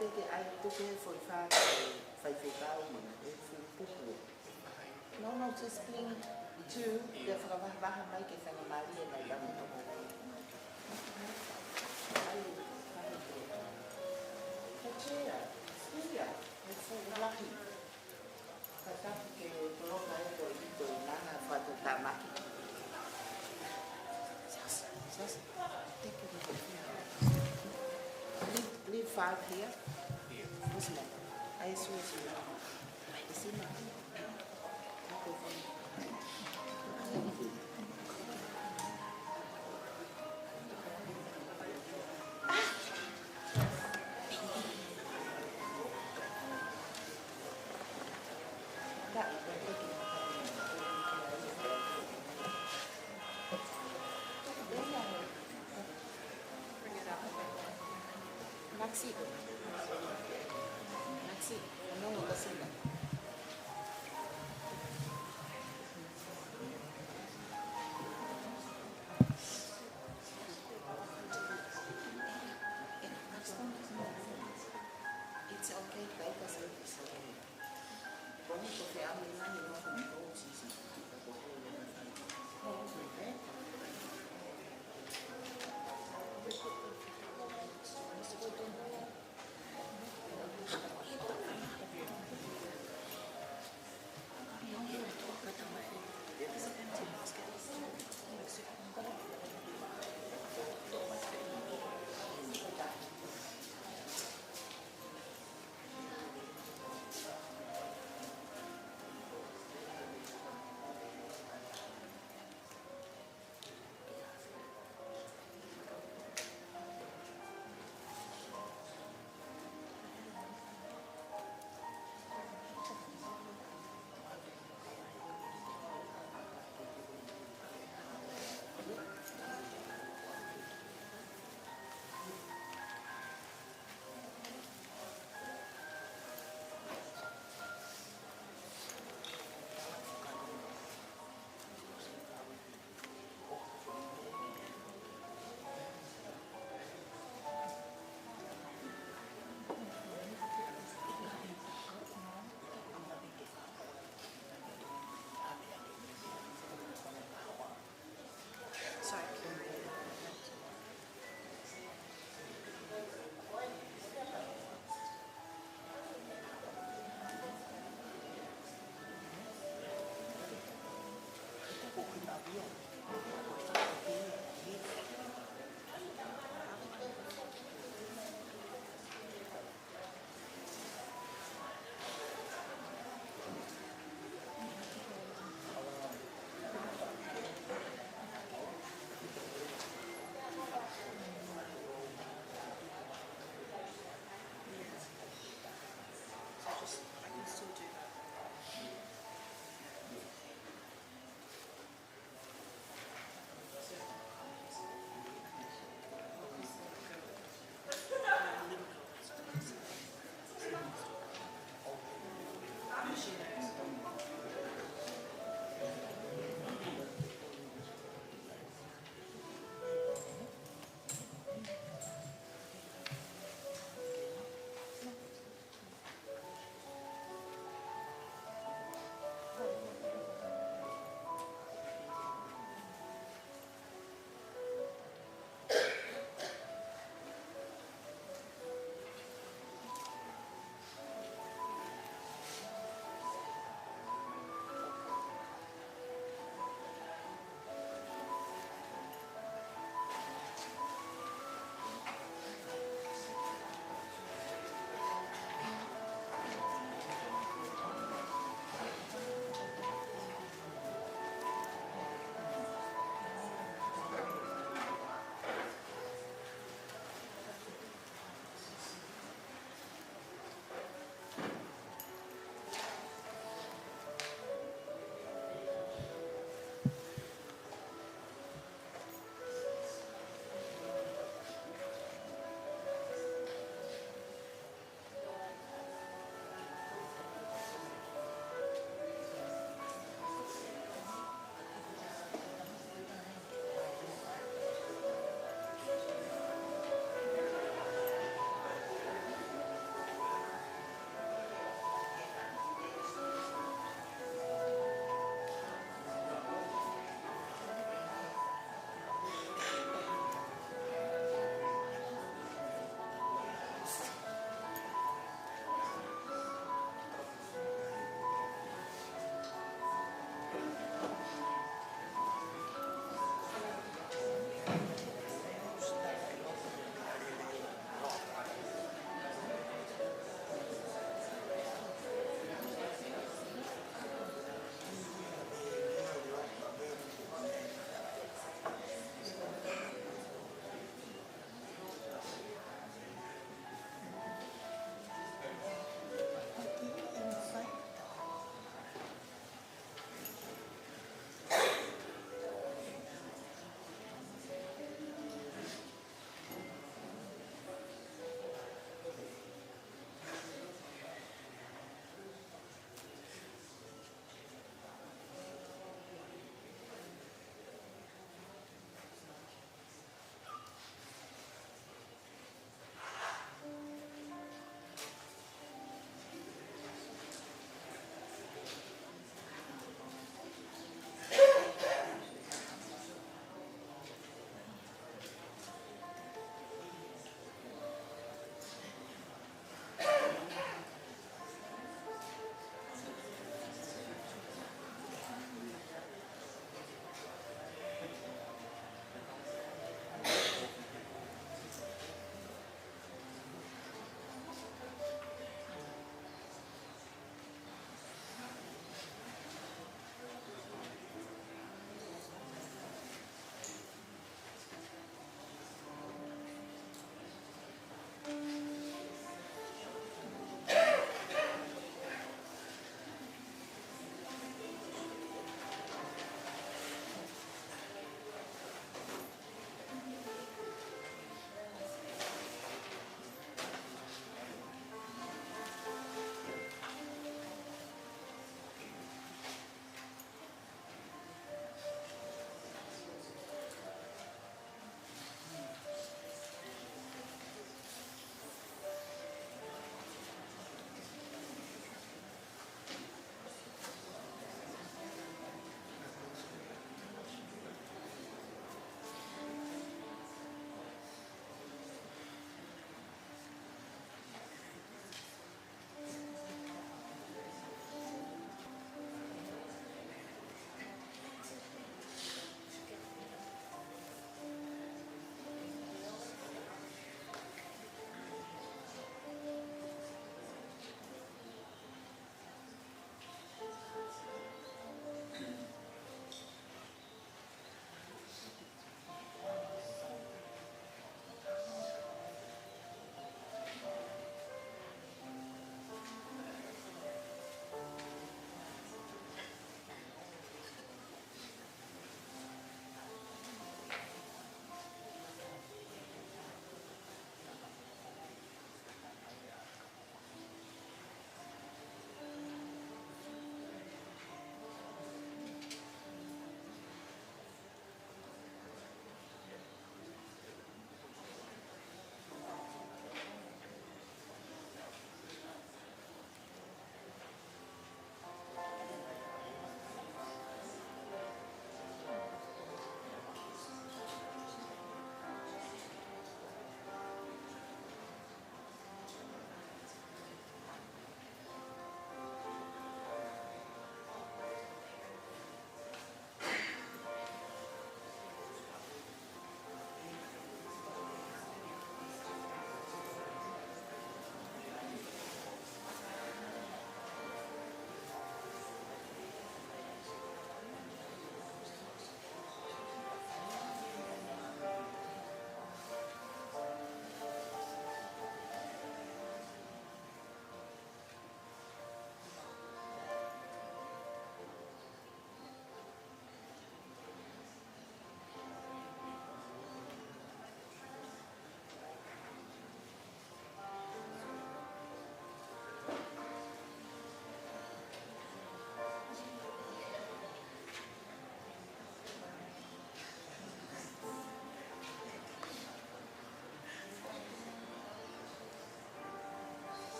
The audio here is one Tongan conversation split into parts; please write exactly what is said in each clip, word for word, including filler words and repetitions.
Te ke ʻai tuku he foʻi fā ke fai fekau mo e fuʻu pupu. No, no, just bring two. Ke fakavahaʻi mai ke fenga mali e mai tamu toko. Ai, ai, ai. Ka tia, tia, e fuʻu lahi. Ka tapu ke poloka e ko i to nana fatu tamaki. Sasa, sasa. Take it over here. Leave, leave five here. What's the matter? I see you. It's in there. Okay, fine. Maxi. Maxi. No, no, no, no. It's okay, like I said, it's okay. Vamos a hacer algo más y no con todo, sí, sí.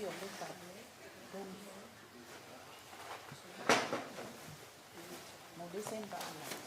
Mo December ʻana.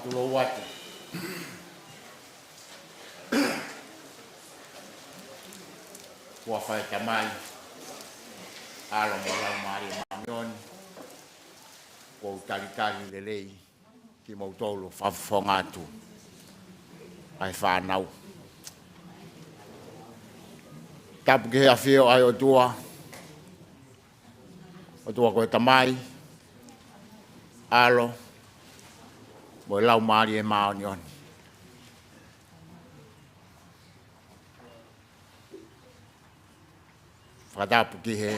Tulou atu. Huafa ʻo e Tamai, ʻAlo mo e Laumālie Māʻoniʻoni. ʻOku ou talitali lelei kimoutolu, fakafofonga atu ʻa e fānau. Tapu ki he ʻafio ʻa e ʻOtua, ʻOtua ko e Tamai, ʻAlo mo e Laumālie Māʻoniʻoni. Fakatapu ki he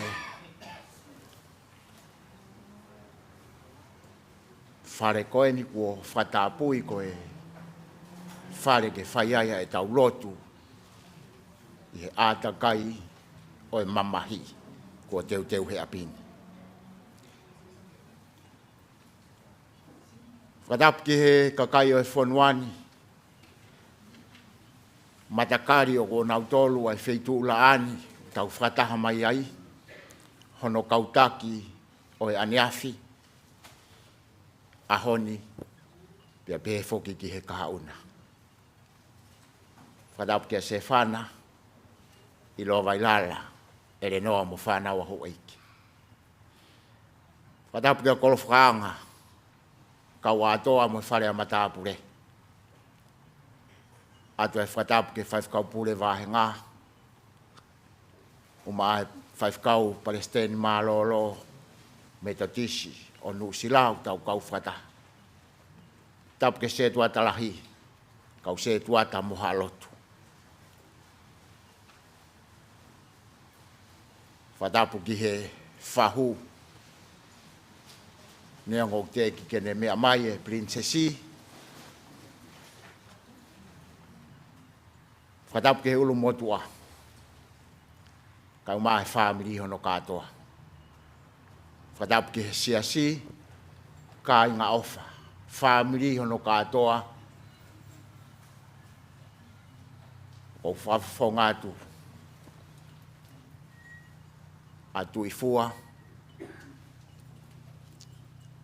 fale ko eni kuo fakatapui ko e fale ke fai ai ʻa e tau lotu ʻi he ʻātakai ʻo e mamahi kuo teuteu he ʻapi ni. Fakatapu ki he kakai ʻo e fonua ni, matakali ʻo kinautolu ʻa e feituʻu laʻā ni, tau fakataha mai ai, hono kau taki ʻo e ʻaneafi, ʻaho ni, pea pehē foki ki he kahaʻu na. Fakatapu kia Sefana, ʻIloa Vailala, ʻElenoa mo e fānau ʻa houʻeiki. Fakatapu kia Kolo Fakaanga, kau ʻAtoa mo e fale ʻa matāpule. ʻOatu e fakatapu ki he faifekau pule vāhenga, ʻumaʻā e faifekau palesiteni mālōlō Metotisi ʻo Nuʻusila, ʻoku tau kau fakataha. Tapu ki he setuata lahi, kau setuata mo haʻa lotu. Fakatapu ki he fahu, neongo ʻoku teʻeki ke ne meʻa mai e Pilinisesi. Fakatapu ki he ʻulumotuʻa, kae ʻumaʻā e fāmili hono kātoa. Fakatapu ki he siasi, kāinga ʻofa, fāmili hono kātoa. ʻOku ou fakafofonga atu ʻa Tuʻifua,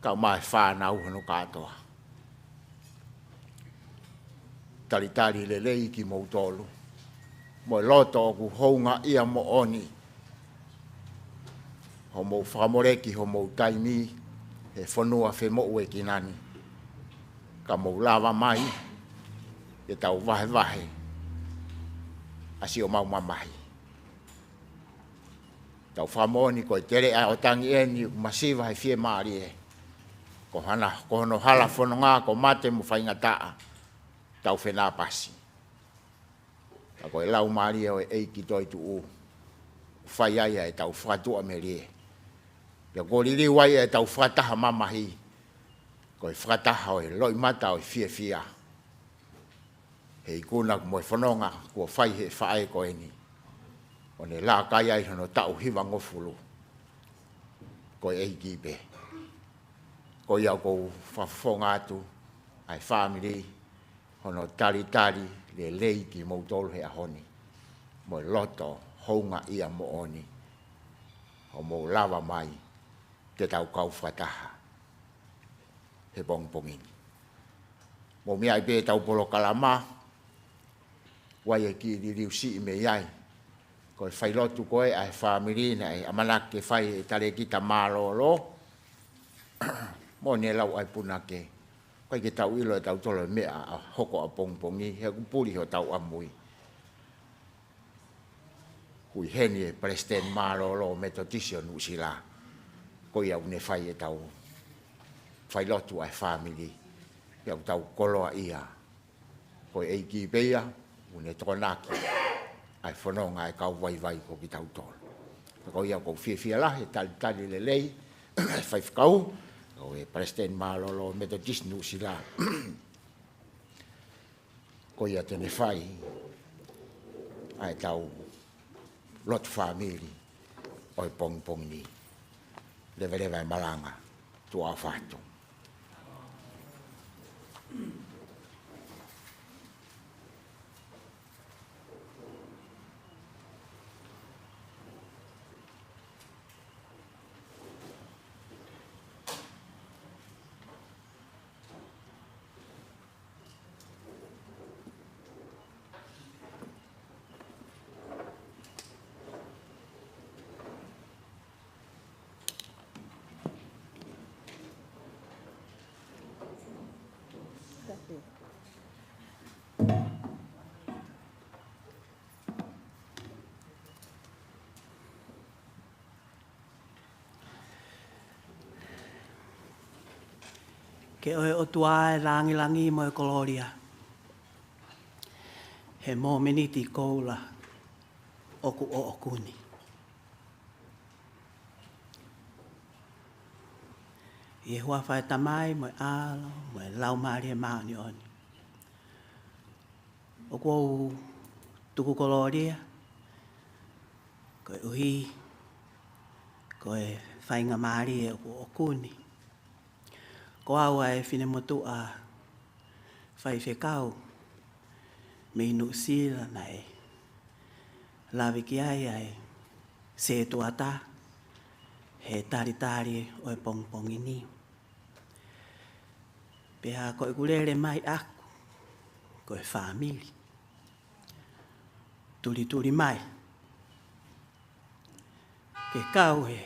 kae ʻumaʻā e fānau hono kātoa. Talitali lelei kimoutolu, mo e loto ʻoku houngaʻia moʻoni hoʻomou fakamoleki hoʻomou taimi he fonua femoʻuekina ni, ka mou lava mai ke tau vahevahe ʻa siʻomau mamahi. Tau fakamoʻoni ko e teleʻa ʻo Tangi eni ʻoku masiva he fiemālie. Ko hana, ko hono hala fononga ko mate mo faingataʻa, tau fenāpasi. Ka ko e Laumālie ʻo e ʻEiki toetuʻu, fai ai ʻa e tau fakatuʻamelie. Pea kuo liliu ai ʻa e tau fakataha mamahi, ko e fakataha ʻo e loʻimata ʻo e fiefia. He ikuna mo e fononga kuo fai he faʻē ko eni, ʻo ne laka ai hono taʻu hivangofulu, ko e ʻEiki pē. Ko ia ʻoku ou fakafofonga atu ʻa e fāmili, hono talitali lelei kimoutolu he ʻaho ni, mo e loto houngaʻia moʻoni hoʻomou lava mai ke tau kau fakataha he pongipongi ni. Mou meaʻi pē ʻetau polokalama, ʻoku ʻi ai e kiʻi liliu siʻi mei ai. Ko e failotu ko ē ʻa e fāmili naʻe ʻamanaki ke fai ʻe he talēkita mālōlō, mo ne lau ʻa e punake. ʻIkai ke tau ʻilo ʻe tautolu e meʻa ʻa hoko ʻapongipongi, he ʻoku puli hotau ʻamui. Hui heni e palesiteni mālōlō Metotisi ʻo Nuʻusila. Ko ia ʻoku ne fai ʻetau failotu ʻa e fāmili. Pea ʻoku tau koloaʻia. Ko e ʻEiki pē ia ʻoku ne tokonaki ʻa e fononga ʻa e kau vaivai ko kitautolu. Ko ia ʻoku ou fiefia lahi he talitali lelei ʻa e faifekau, ko e palesiteni mālōlō Metotisi Nuʻusila. Ko ia te ne fai ʻa e tau lotu fāmili ʻo e pongipongi ni. Leveleva e malanga, tuʻa ʻofa atu. Ke ʻoe ʻOtua e langilangi mo e kolōlia he momeniti koula ʻoku ʻoʻoku ni. ʻI he huafa e Tamai mo e ʻAlo mo e Laumālie Māʻoniʻoni. ʻOku ou tuku kolōlia koeʻuhi ko e faingamālie ʻoku ʻoʻoku ni. Ko au ʻa e finemotuʻa faifekau mei Nuʻusila naʻe lave ki ai ʻa e setuata he talitali ʻo e pongipongi ni. Pea ko ʻeku lele mai ʻaku, ko e fāmili. Tulituli mai. Ke kau he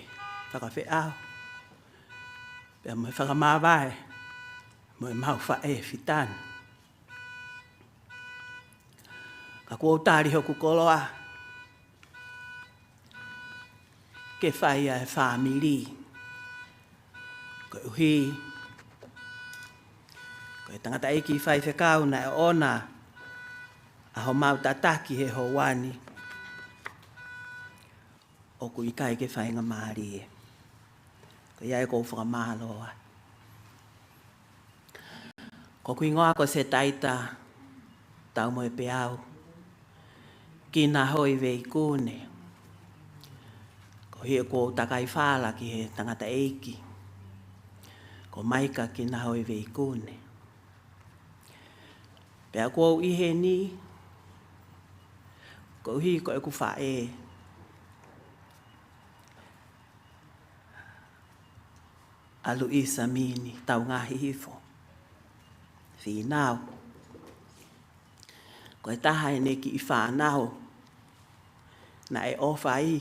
fakafeʻao. Pea mo e fakamāvae. Mo e mau faʻē fitani. Ka kuo u tali hoku koloa. Ke fai ʻa e fāmili. Koeʻuhi. Ko e tangataʻeiki faifekau naʻe ʻoʻona ʻa homau tataki he houa ni. ʻOku ʻikai ke faingamālie. Ko ia ʻoku ou fakamālō ai. Ko hoku hingoa ko Setaita Taumoepeau Kinahoiveikune. Koeʻuhi ʻoku ou takai fala ki he tangataʻeiki ko Maika Kinahoiveikune. Pea ʻoku ou ʻi heni koeʻuhi ko ʻeku faʻē ʻa Luisa Mini Taungahihifo Fīnau. Ko e taha ʻene kiʻi fānau naʻe ʻofa ai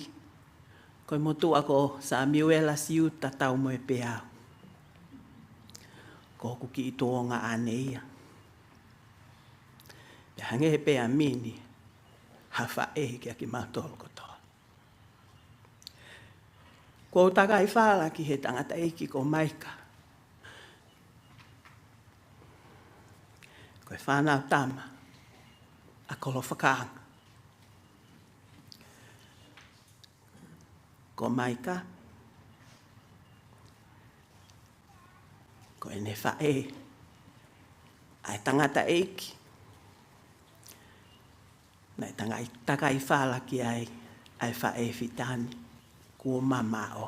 ko e motuʻa ko Samiuela Siuta Taumoepeau. Ko hoku kiʻi tuongaʻane ia. Pea hangē pē ʻa Mini ha faʻē kiate kimautolu kotoa. Kuo u takai fala ki he tangataʻeiki ko Maika. Ko e fānau tama ʻa Kolofakaanga. Ko Maika, ko ʻene faʻē ʻa e tangataʻeiki naʻe tangai, takai fala ki ai ʻa e faʻē fitani kuo mamaʻo.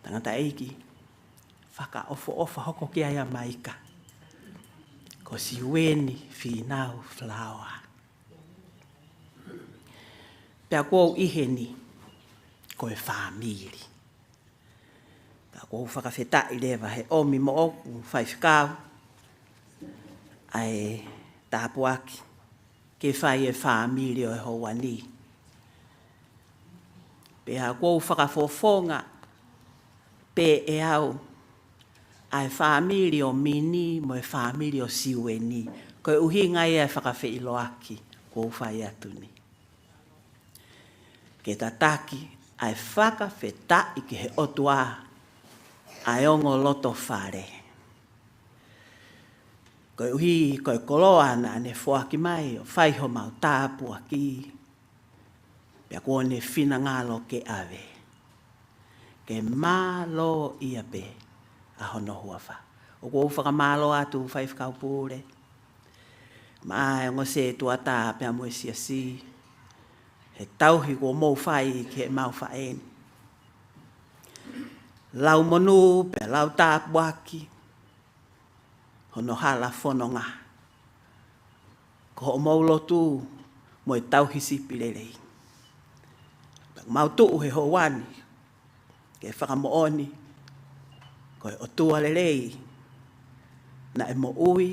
Tangataʻeiki fakaʻofoʻofa hoko ki ai ʻa Maika ko Siueni Fīnau Falaoa. Pea ʻoku ou ʻi heni ko e fāmili. Pea ʻoku ou fakafetaʻi leva he ʻomi moʻoku faifekau ʻa e tāpuaki ke fai e fāmili ʻo e houa ni. Pea ʻoku ou fakafofonga pē ʻe au ʻa e fāmili ʻo Mini mo e fāmili ʻo Siueni. Ko e ʻuhinga ia e fakafeʻiloaki ʻoku ou fai atu ni. Ke tataki ʻa e fakafetaʻi ki he ʻOtua ʻa e ongo loto fale. Koeʻuhi ko e koloa naʻa ne foaki mai ʻo fai homau tāpuaki. Pea kuo ne finangalo ke ʻave. Ke mālō ia pē ʻa hono huafa. ʻOku ou fakamālō atu faifekau pule. Maʻa e ongo setuata pea mo e siasi. He tauhi kuo mou fai ki he mau faʻē ni. Lau monū pea lau tāpuaki. Hono hala fononga. Ko hoʻomou lotu mo e tauhi sipi lelei. Pea mau tuʻu he houa ni ke fakamoʻoni ko e ʻOtua lelei naʻe moʻui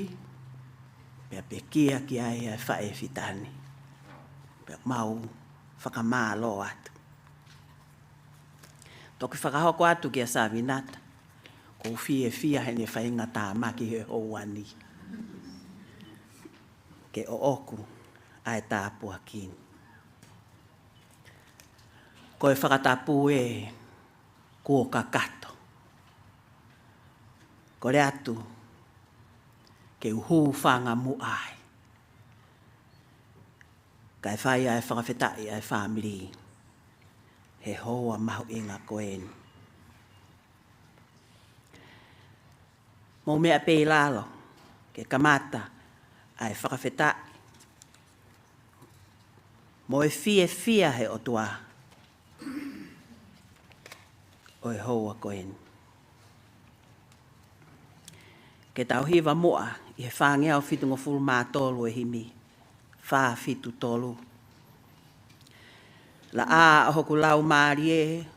pea pekia ki ai ʻa e faʻē fitani. Pea mau fakamālō atu. Toki fakahoko atu kia Savinata, ʻoku ou fiefia heʻene faingatāmaki he houa ni. Ke ʻoʻoku ʻa e tāpuaki ni. Ko e fakatapu ē kuo kakato. ʻOle atu ke u hūfanga muʻa ai, kae fai ʻa e fakafetaʻi ʻa e fāmili he houa mahuʻinga ko eni. Mou meʻa pē ʻi lalo ke kamata ʻa e fakafetaʻi mo e fiefia he ʻOtua ʻo e houa ko eni. Ke tau hiva muʻa ʻi he fāngeau fitungofulu mā tolu ʻo e himi, fā fitu tolu. Laʻā ʻo hoku laumālie,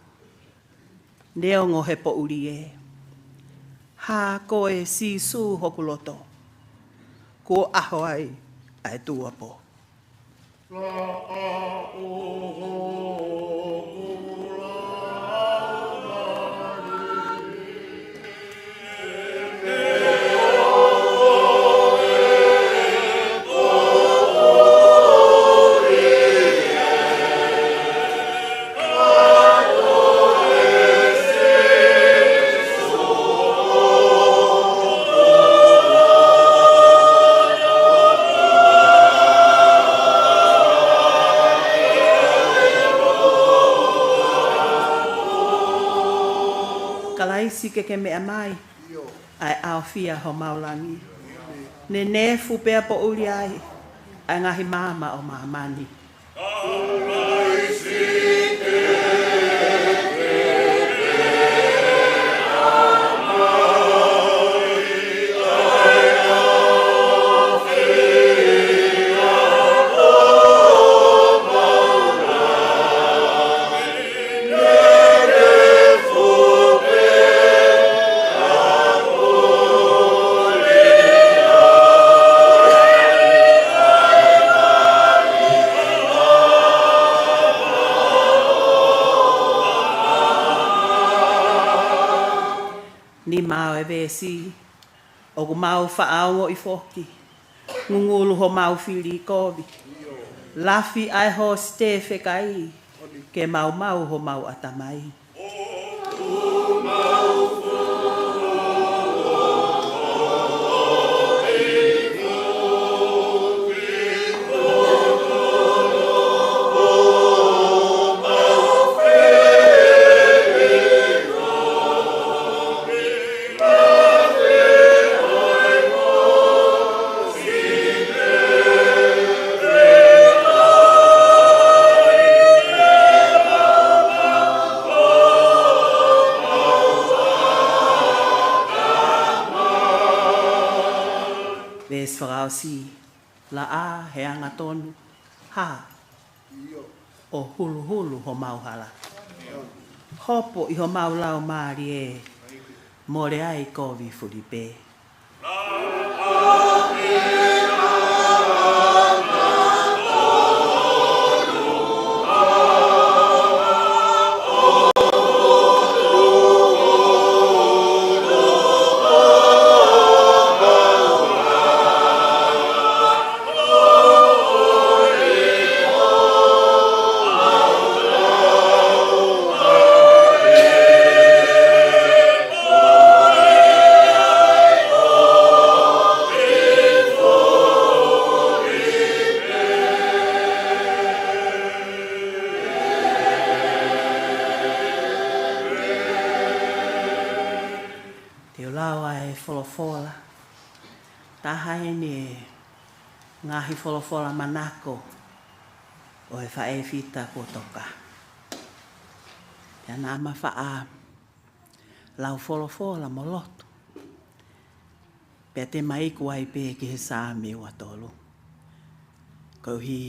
neongo he poʻuli ē, hā koe Sīsū hoku loto, kuo ʻaho ai ʻa e tuʻuapō. Kalaisi, ke ke meʻa mai, ʻa e ʻaofia homau langi. Nenefu pea poʻuli ai ʻa e ngaahi maama ʻo māmani. Nima ʻo e veesi, ʻoku mau faʻa ongoʻi foki, ngungulu homau fili kovi. Lafi ʻa e hosite fekai, ke maumau homau ʻatamai. Veesi fakaʻosi, laʻā he angatonu, hā, ʻo huluhulu homau hala. Hopo ʻi homau laumālie, mole ai kovi fuli pē. Te u lau ʻa e folofola. Taha eni e ngaahi folofola manako ʻo e faʻē fita kuo toka. Pea naʻa ma faʻa lau folofola mo lotu, pea te ma iku ai pē ki he Saame ua tolu, koeʻuhi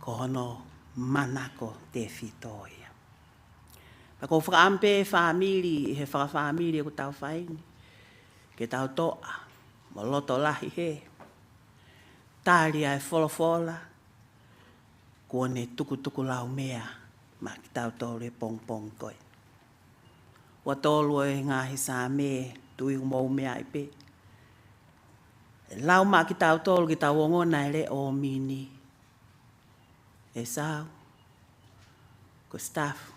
ko hono manako tefito ia. Pea ʻoku ou fakaʻamu pē fāmili, ʻi he fakafāmili ʻoku tau fai ni, ke tau toʻa mo loto lahi he tali ʻa e folofola kuo ne tukutukulaumea maʻa kitautolu he pongipongi ko eni. Ua tolu ʻo e ngaahi Saame, tui ʻoku mou meaʻi pē. ʻE lau maʻa kitautolu ke tau ongona e leʻo ʻo Mini, ʻEsau, Kositafu,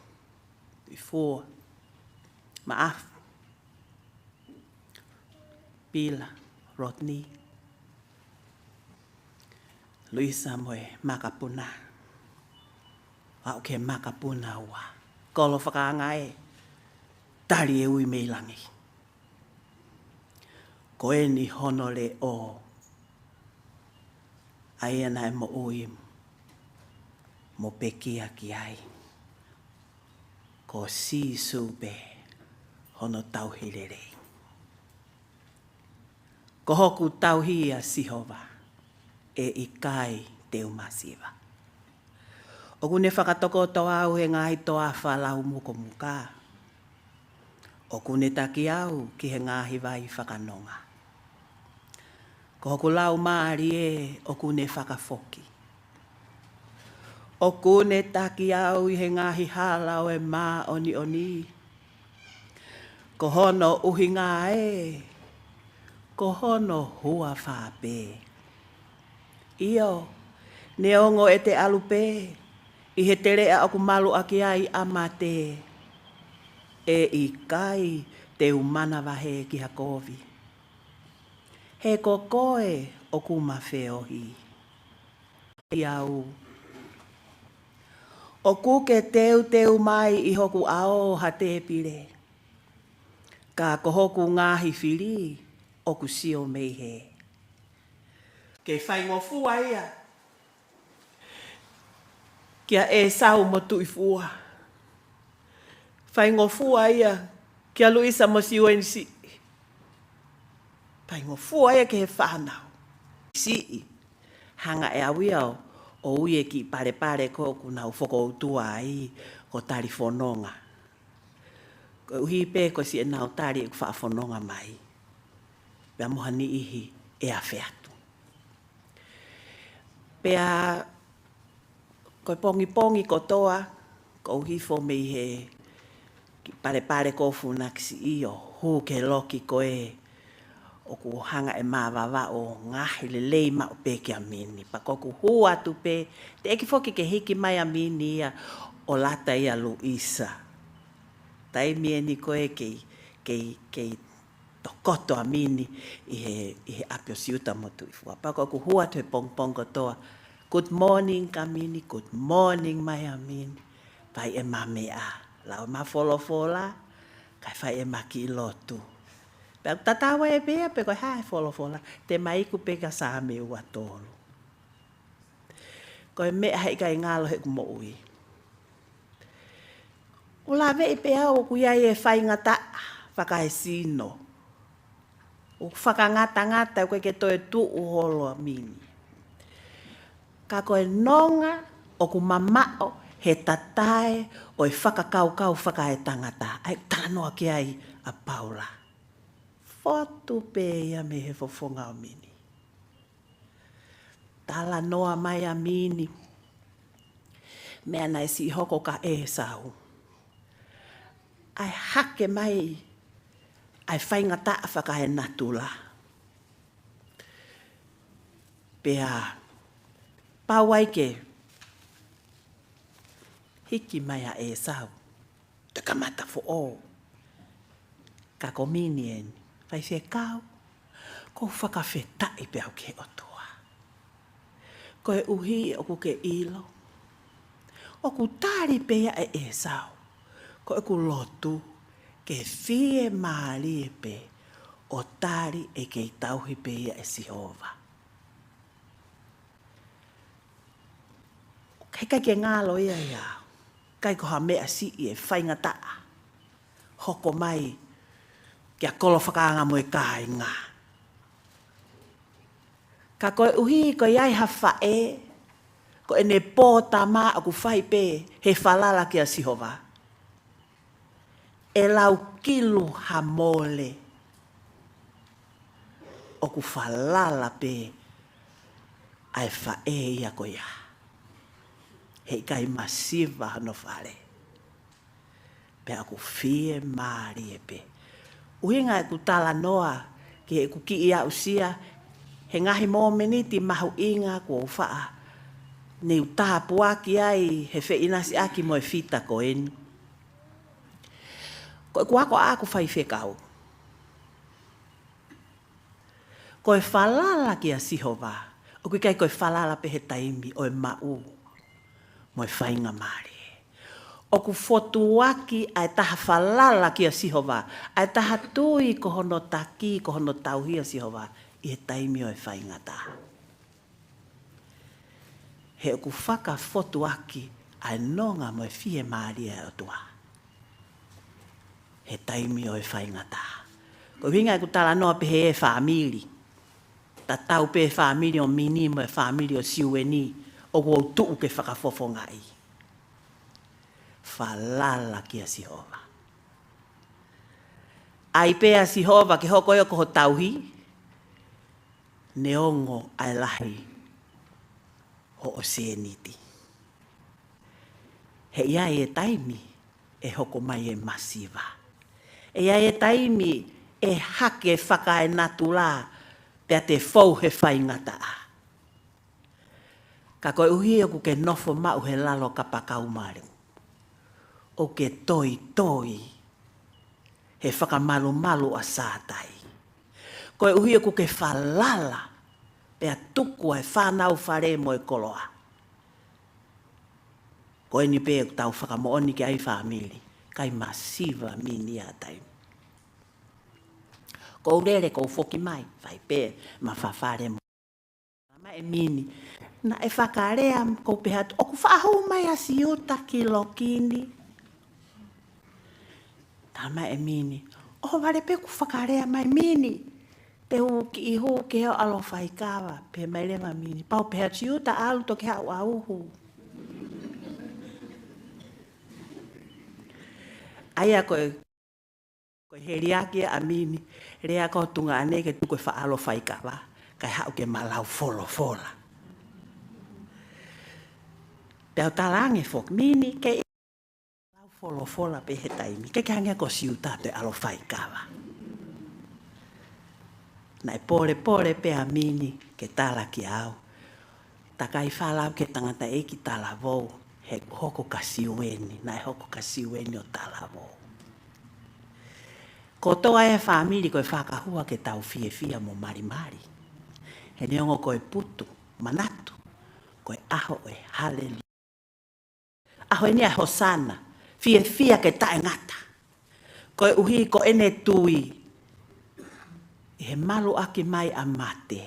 Tuʻifua, Maʻafu. Pila, Rodney, Luisa mo e makapuna. Aʻu ki he makapuna ua. Kolo fakaanga ē, tali e ui mei langi. Ko eni hono leʻo, ʻa ia naʻe moʻui mo pekia ki ai. Ko Sīsū pē hono tauhi lelei. Ko hoku tauhi ʻa Sihova, ʻe ʻikai te u masiva. ʻOku ne fakatokoto au he ngaahi toafa laumukomuka. ʻOku ne taki au ki he ngaahi vai fakanonga. Ko hoku laumālie ʻoku ne fakafoki. ʻOku ne taki au ʻi he ngaahi hala ʻo e māʻoniʻoni. Ko hono ʻuhinga ē, ko hono huafa pē. ʻIo, neongo ʻete ʻalu pē ʻi he teleʻa ʻoku malu ʻaki ai ʻa mate, ʻe ʻikai te u manavahē ki ha kovi. He ko koe ʻoku ma feohi. ʻIa au. ʻOku ke teuteu mai ʻi hoku ʻao ha tēpile. Ka ko hoku ngaahi fili, ʻoku sio mei hē. Ke faingofua ia kia ʻEsau mo Tuʻifua. Faingofua ia kia Luisa mo Siuenisi. Faingofua ia ki he fānau siʻi. Hanga ʻe au ia ʻo, ʻo ui e kiʻi palepale ko ē ʻoku nau fokoutua ai, ko tali fononga. Koeʻuhi pē ko siʻenau tali ʻeku faʻa fononga mai. Pea mo ha niʻihi ʻe afe atu. Pea ko e pongipongi kotoa, ʻoku ou hifo mei he kiʻi palepale ko ē ʻo Funakisiʻi ʻo hū ki he loki ko ē ʻoku hanga ʻe Mavava ʻo ngaohi lelei maʻu pē kia Mini. Pea ko ʻeku hū atu pē, teʻeki foki ke hiki mai ʻa Mini ia ʻo lata ia Luisa. Taimi eni ko ē kei, kei, kei tokoto ʻa Mini ʻi he, ʻi he ʻapi ʻo Siuta mo Tuʻifua. Pea ko ʻeku hū atu he pongipongi kotoa, "Good morning, Kamini, good morning mai ʻa Mini." Fai ʻema meʻa, lau ʻema folofola, kae fai ʻema kiʻi lotu. Pea tatau ai pē ia pe ko e hā e folofola, te ma iku pē ki he Saame ua tolu. Ko e meʻa heʻikai ngalo heʻeku moʻui. ʻOku ou laveʻi pē au ʻoku ʻi ai e faingataʻa fakaesino. ʻOku fakangatangata ʻoku ʻikai ke toe tuʻu holo ʻa Mini. Ka ko e nonga ʻoku mamaʻo he tatae ʻo e fakakaukau fakaetangata. ʻA ia ʻoku talanoa ki ai ʻa Paula. Fotu pē ia mei he fofonga ʻo Mini. Talanoa mai ʻa Mini. Meʻa naʻe siʻi hoko kia ʻEsau. ʻA e hake mai ʻa e faingataʻa fakaenatula. Pea pau ai ke hiki mai ʻa ʻEsau. Te kamata foʻou. Ka ko Mini eni, faifekau, ʻoku ou fakafetaʻi pē au ki he ʻOtua. Koeʻuhi ʻoku ke ʻilo, ʻoku tali pē ia ʻe ʻEsau. Ko ʻeku lotu, ke fiemālie pē ʻo tali ʻe kei tauhi pē ia ʻe Sihova. Heʻikai ke ngalo ia ia. ʻIkai ko ha meʻa siʻi e faingataʻa hoko mai kia Kolo Fakaanga mo e kāinga. Ka koeʻuhi ko ia ʻi ha faʻē, ko ʻene pōtama ʻoku fai pē he falala kia Sihova. ʻE lau kilu ha mole. ʻOku falala pē ʻa e faʻē ia ko ia. Heʻikai masiva hono fale. Pea ʻoku fiemālie pē. ʻUhinga ʻeku talanoa ki heʻeku kiʻi aʻusia, he ngaahi mōmeniti mahuʻinga kuo u faʻa ne u tāpuaki ai he feʻinasiʻaki mo e fita ko eni. Ko ʻeku ako ʻaʻaku faifekau. Ko e falala kia Sihova, ʻoku ʻikai ko e falala pē he taimi ʻo e maʻu mo e faingamālie. ʻOku fotuaki ʻa e taha falala kia Sihova, ʻa e taha tui ko hono taki, ko hono tauhi ʻa Sihova, ʻi he taimi ʻo e faingataʻa. He ʻoku fakafotuaki ʻa e nonga mo e fiemālie ʻa e ʻOtua he taimi ʻo e faingataʻa. Ko e ʻuhinga ʻeku talanoa pehē he fāmili. Tatau pē fāmili ʻo Mini mo e fāmili ʻo Siueni, ʻoku ou tuʻu ke fakafofongaʻi. Falala kia Sihova. ʻAi pē ʻa Sihova ke hoko ia ko ho tauhi, neongo ʻa e lahi hoʻo sēniti. He ʻe ʻi ai e taimi ʻe hoko mai e masiva. ʻE ʻi ai e taimi ʻe hake fakaenatula pea te fou he faingataʻa. Ka koeʻuhi ʻoku ke nofo maʻu he lalo kapakau malu, ʻoku ke toitoi he fakamalumalu ʻa Sātai. Koeʻuhi ʻoku ke falala pea tuku ʻa e fānau fale mo e koloa. Ko eni pē ʻoku tau fakamoʻoni ki ai fāmili, ʻikai masiva Mini ʻa taimi. Ko u lele, ko u foki mai, fai pē ma fafale mo. Talamai ʻe Mini, naʻe fakalea, ko u pehē atu, ʻoku faʻa hū mai ʻa Siuta ki loki ni. Talamai ʻe Mini, ʻohovale pē ʻoku fakalea mai Mini, te u kiʻi hū ke u ʻalu ʻo faikava. Pehē mai leva Mini, pau pehē atu Siuta ʻalu toki haʻu ʻa uhu. ʻA ia ko e, ko e heliaki ʻa Mini, lea ko e tuongaʻane ke tuku e faʻa ʻalu ʻo faikava, kae haʻu ke ma lau folofola. Pea u talaange foki, Mini, ke lau folofola pē he taimi, ke ke hangē ko Siuta te ʻalu ʻo faikava. Naʻe polepole pē ʻa Mini ke tala kiate au, takai fālau ki he tangataʻeiki talavou, he ʻoku hoko kia Siueni, naʻe hoko kia Siueni ʻo talavou. Kotoa e fāmili ko e fakahua ke tau fiefia mo malimali. He neongo ko e putu, manatu, ko e ʻaho ʻo e haleluia. ʻAho eni ʻa e Hosana, fiefia ke taʻengata. Koeʻuhi ko ʻene tui, ʻi he maluʻaki mai ʻa mate,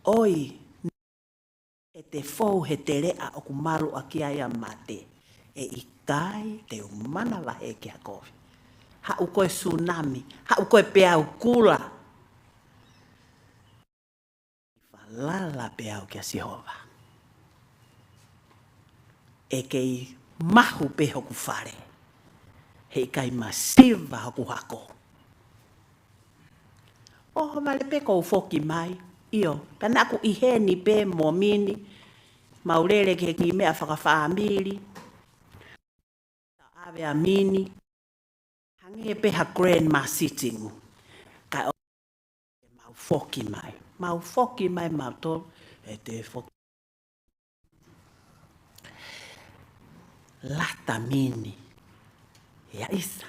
ʻoi, ʻe te fou he teleʻa ʻoku maluʻaki ai ʻa mate, ʻe ʻikai te u manavahē ki ha kovi. Haʻu ko e sunami, haʻu ko e peau kula. Falala pē au kia Sihova. ʻE kei mahu pē hoku fale, he ʻikai masiva hoku hako. ʻOhovale pē ko u foki mai, ʻio, pea naʻa ku ʻi heni pē mo Mini, mau lele ki he kiʻi meʻa fakafāmili. Tau ʻave ʻa Mini, hangē pē ha grandma sitting. Kae ʻo, mau foki mai. Mau foki mai, mau tō, ʻe te foki. Lata Mini ʻia ʻIsa.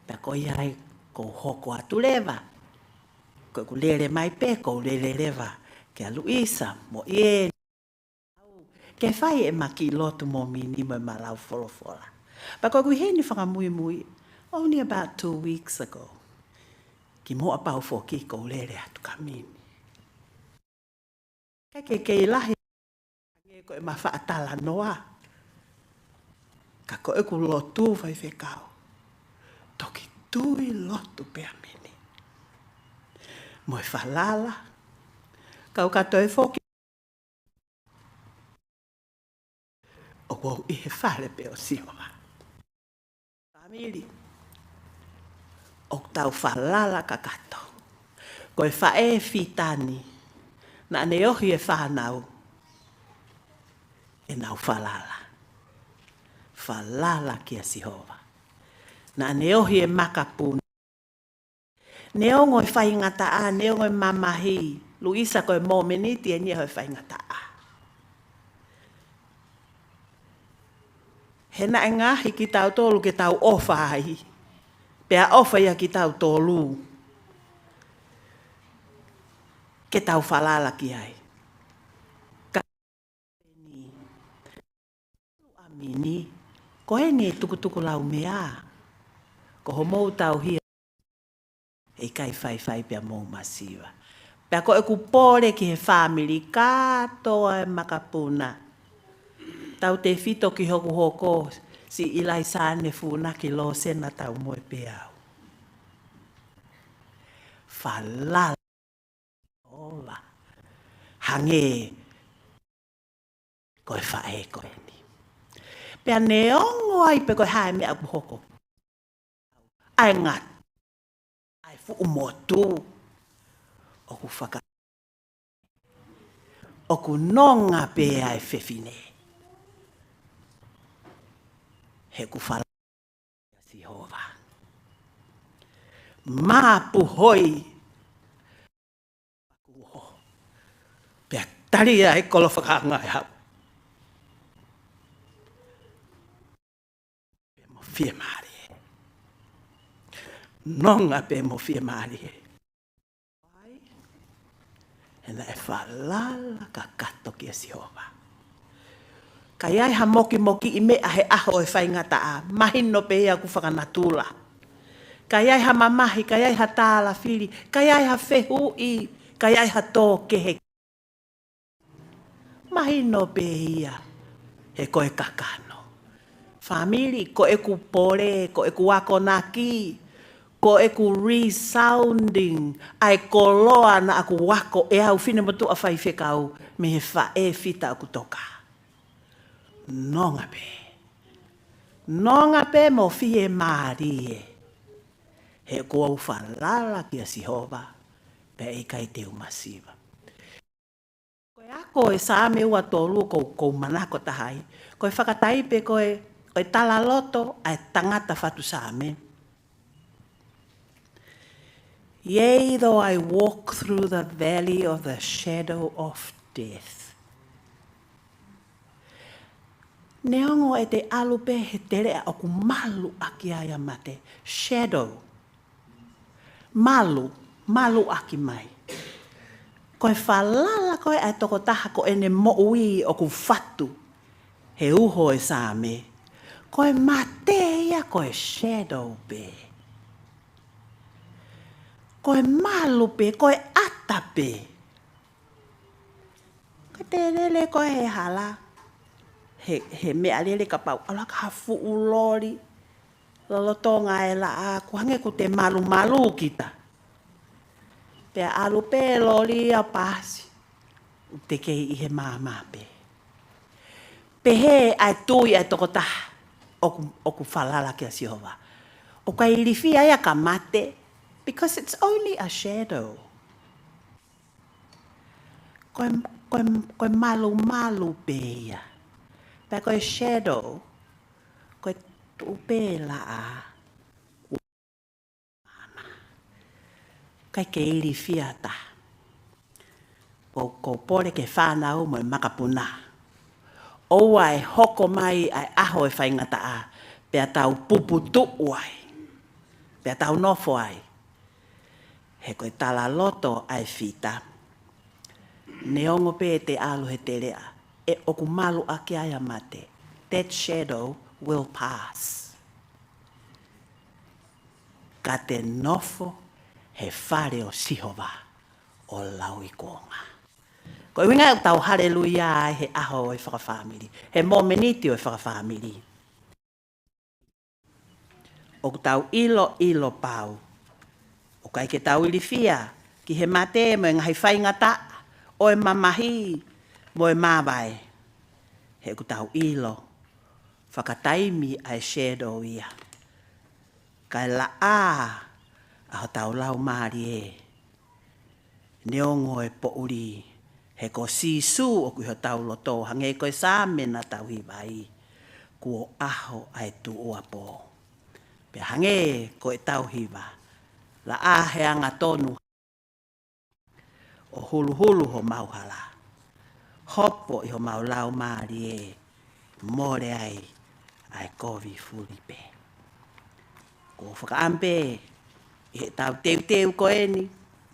Pea ko ia ai ko u hoko atu leva. Ko ʻeku lele mai pē, ko u lele leva kia Luisa mo ʻIeni. Ke fai ʻema kiʻi lotu mo Mini mo ʻema lau folofola. Pea ko ʻeku ʻi heni fakamuimui, only about two weeks ago. Kimuʻa pau foki ko u lele atu kia Mini. ʻIkai ke kei lahi ange ko ʻema faʻa talanoa. Ka ko ʻeku lotu faifekau, toki tui lotu pē ʻa Mini. Mo e falala, kau ka toe foki ʻoku ou ʻi he fale pē ʻo Sihova. Fāmili, ʻoku tau falala kakato. Ko e faʻē fitani, naʻa ne ohi e fānau, ʻenau falala. Falala kia Sihova. Naʻa ne ohi e makapuna. Neongo e faingataʻa, neongo e mamahi, Luisa ko e mōmeniti eni ia ʻo e faingataʻa. He naʻe ngaahi kitautolu ke tau ʻofa ai, pea ʻofa ia kitautolu. ke tau falala ki ai. Ka ʻamini, ko eni e tukutuku laumea, ko hoʻomou tauhi ʻe ʻikai faifai pea mou masiva. Pea ko ʻeku pole ki he fāmili kātoa e makapuna. Tautefito ki hoku hoko, siʻi ʻIlaisa ʻene funa ki Losena Taumoepeau. Falala ʻOla. Hangē ko e faʻē ko eni. Pea neongo ai pe ko e hā e meʻa ʻoku hoko, ʻa e ngata, ʻa e fuʻu motu, ʻoku faka-, ʻoku nonga pē ʻa e fefine. He ʻoku fala Sihova. Mapuhoi ʻaku ʻo. Pea tali ʻa e kolo fakaanga e hau. Pea mo fiemālie. Nonga pea mo fiemālie. He naʻe falala kakato kia Sihova. Ka ʻi ai ha mokimokiʻi meʻa he ʻaho ʻo e faingataʻa, mahino pē ia ʻoku fakanatula. Ka ʻi ai ha mamahi, ka ʻi ai ha tālafili, ka ʻi ai ha fehuʻi, ka ʻi ai ha tō kehe, mahino pē ia he ko e kakano. Fāmili, ko ʻeku pole, ko ʻeku akonaki, ko ʻeku resounding, ʻa e koloa naʻa ku ako ʻe au finemotuʻa faifekau mei he faʻē fita ʻoku toka. Nonga pē. Nonga pē mo fiemālie. He ʻoku ou falala kia Sihova, pea ʻe ʻikai te u masiva. Ko e ako ʻo e Saame ua tolu ʻoku ou, ʻoku ou manako taha ai, ko e fakataipe ko ē ʻo e talaloto ʻa e tangata fatu Saame. Yea, though I walk through the valley of the shadow of death. Neongo ʻete ʻalu pē he teleʻa ʻoku malu ʻaki ai ʻa mate. Shadow. Malu, malu ʻaki mai. Ko e falala ko ē ʻa e tokotaha ko ʻene moʻui ʻoku fatu he uho ʻo e Saame, ko e mate ia ko e shadow pē. Ko e malu pē, ko e ʻata pē. Ka te lele koe he hala, he, he meʻalele kapau ʻalu hake ha fuʻu loli lolotonga e laʻā, ʻoku hangē ʻoku te malumalu kita. Pea ʻalu pē loli ʻo paasi, te kei ʻi he maama pē. Pehē ʻa e tui ʻa e tokotaha ʻoku, ʻoku falala kia Sihova, ʻoku ʻikai ilifia ia ka mate, because it's only a shadow. Ko e, ko e, ko e malumalu pē ia. Pea ko e shadow, ko e tuʻu pē laʻā. ʻIkai ke ilifia ha taha. Ko, ʻoku ou pole ki he fānau mo e makapuna. ʻOua ʻe hoko mai ʻa e ʻaho ʻo e faingataʻa, pea tau puputuʻu ai, pea tau nofo ai. He ko e talaloto ʻa e fita. Neongo pē ʻete ʻalu he teleʻa, ʻe ʻoku malu ʻaki ai ʻa mate. That shadow will pass. Ka te nofo he fale ʻo Sihova ʻo lauikuonga. Ko e ʻuhinga ʻoku tau haleluia ai he ʻaho ʻo e fakafāmili, he momeniti ʻo e fakafāmili. ʻOku tau ʻiloʻilo pau ʻoku ʻikai ke tau ilifia ki he mate mo e ngaahi faingataʻa ʻo e mamahi mo e māvae. He ʻoku tau ʻilo fakataimi ʻa e shadow ia. Kae laʻā ʻa hotau laumālie. Neongo e poʻuli, he ko Sīsū ʻoku ʻi hotau loto, hangē ko e Saame naʻa tau hiva ai, kuo ʻaho ʻa e tuʻuapō. Pea hangē ko ʻetau hiva, laʻā he angatonu, ʻo huluhulu homau hala, hopo ʻi homau laumālie, mole ai ʻa e kovi fulipē. ʻOku ou fakaʻamu pē ʻi heʻetau teuteu ko eni,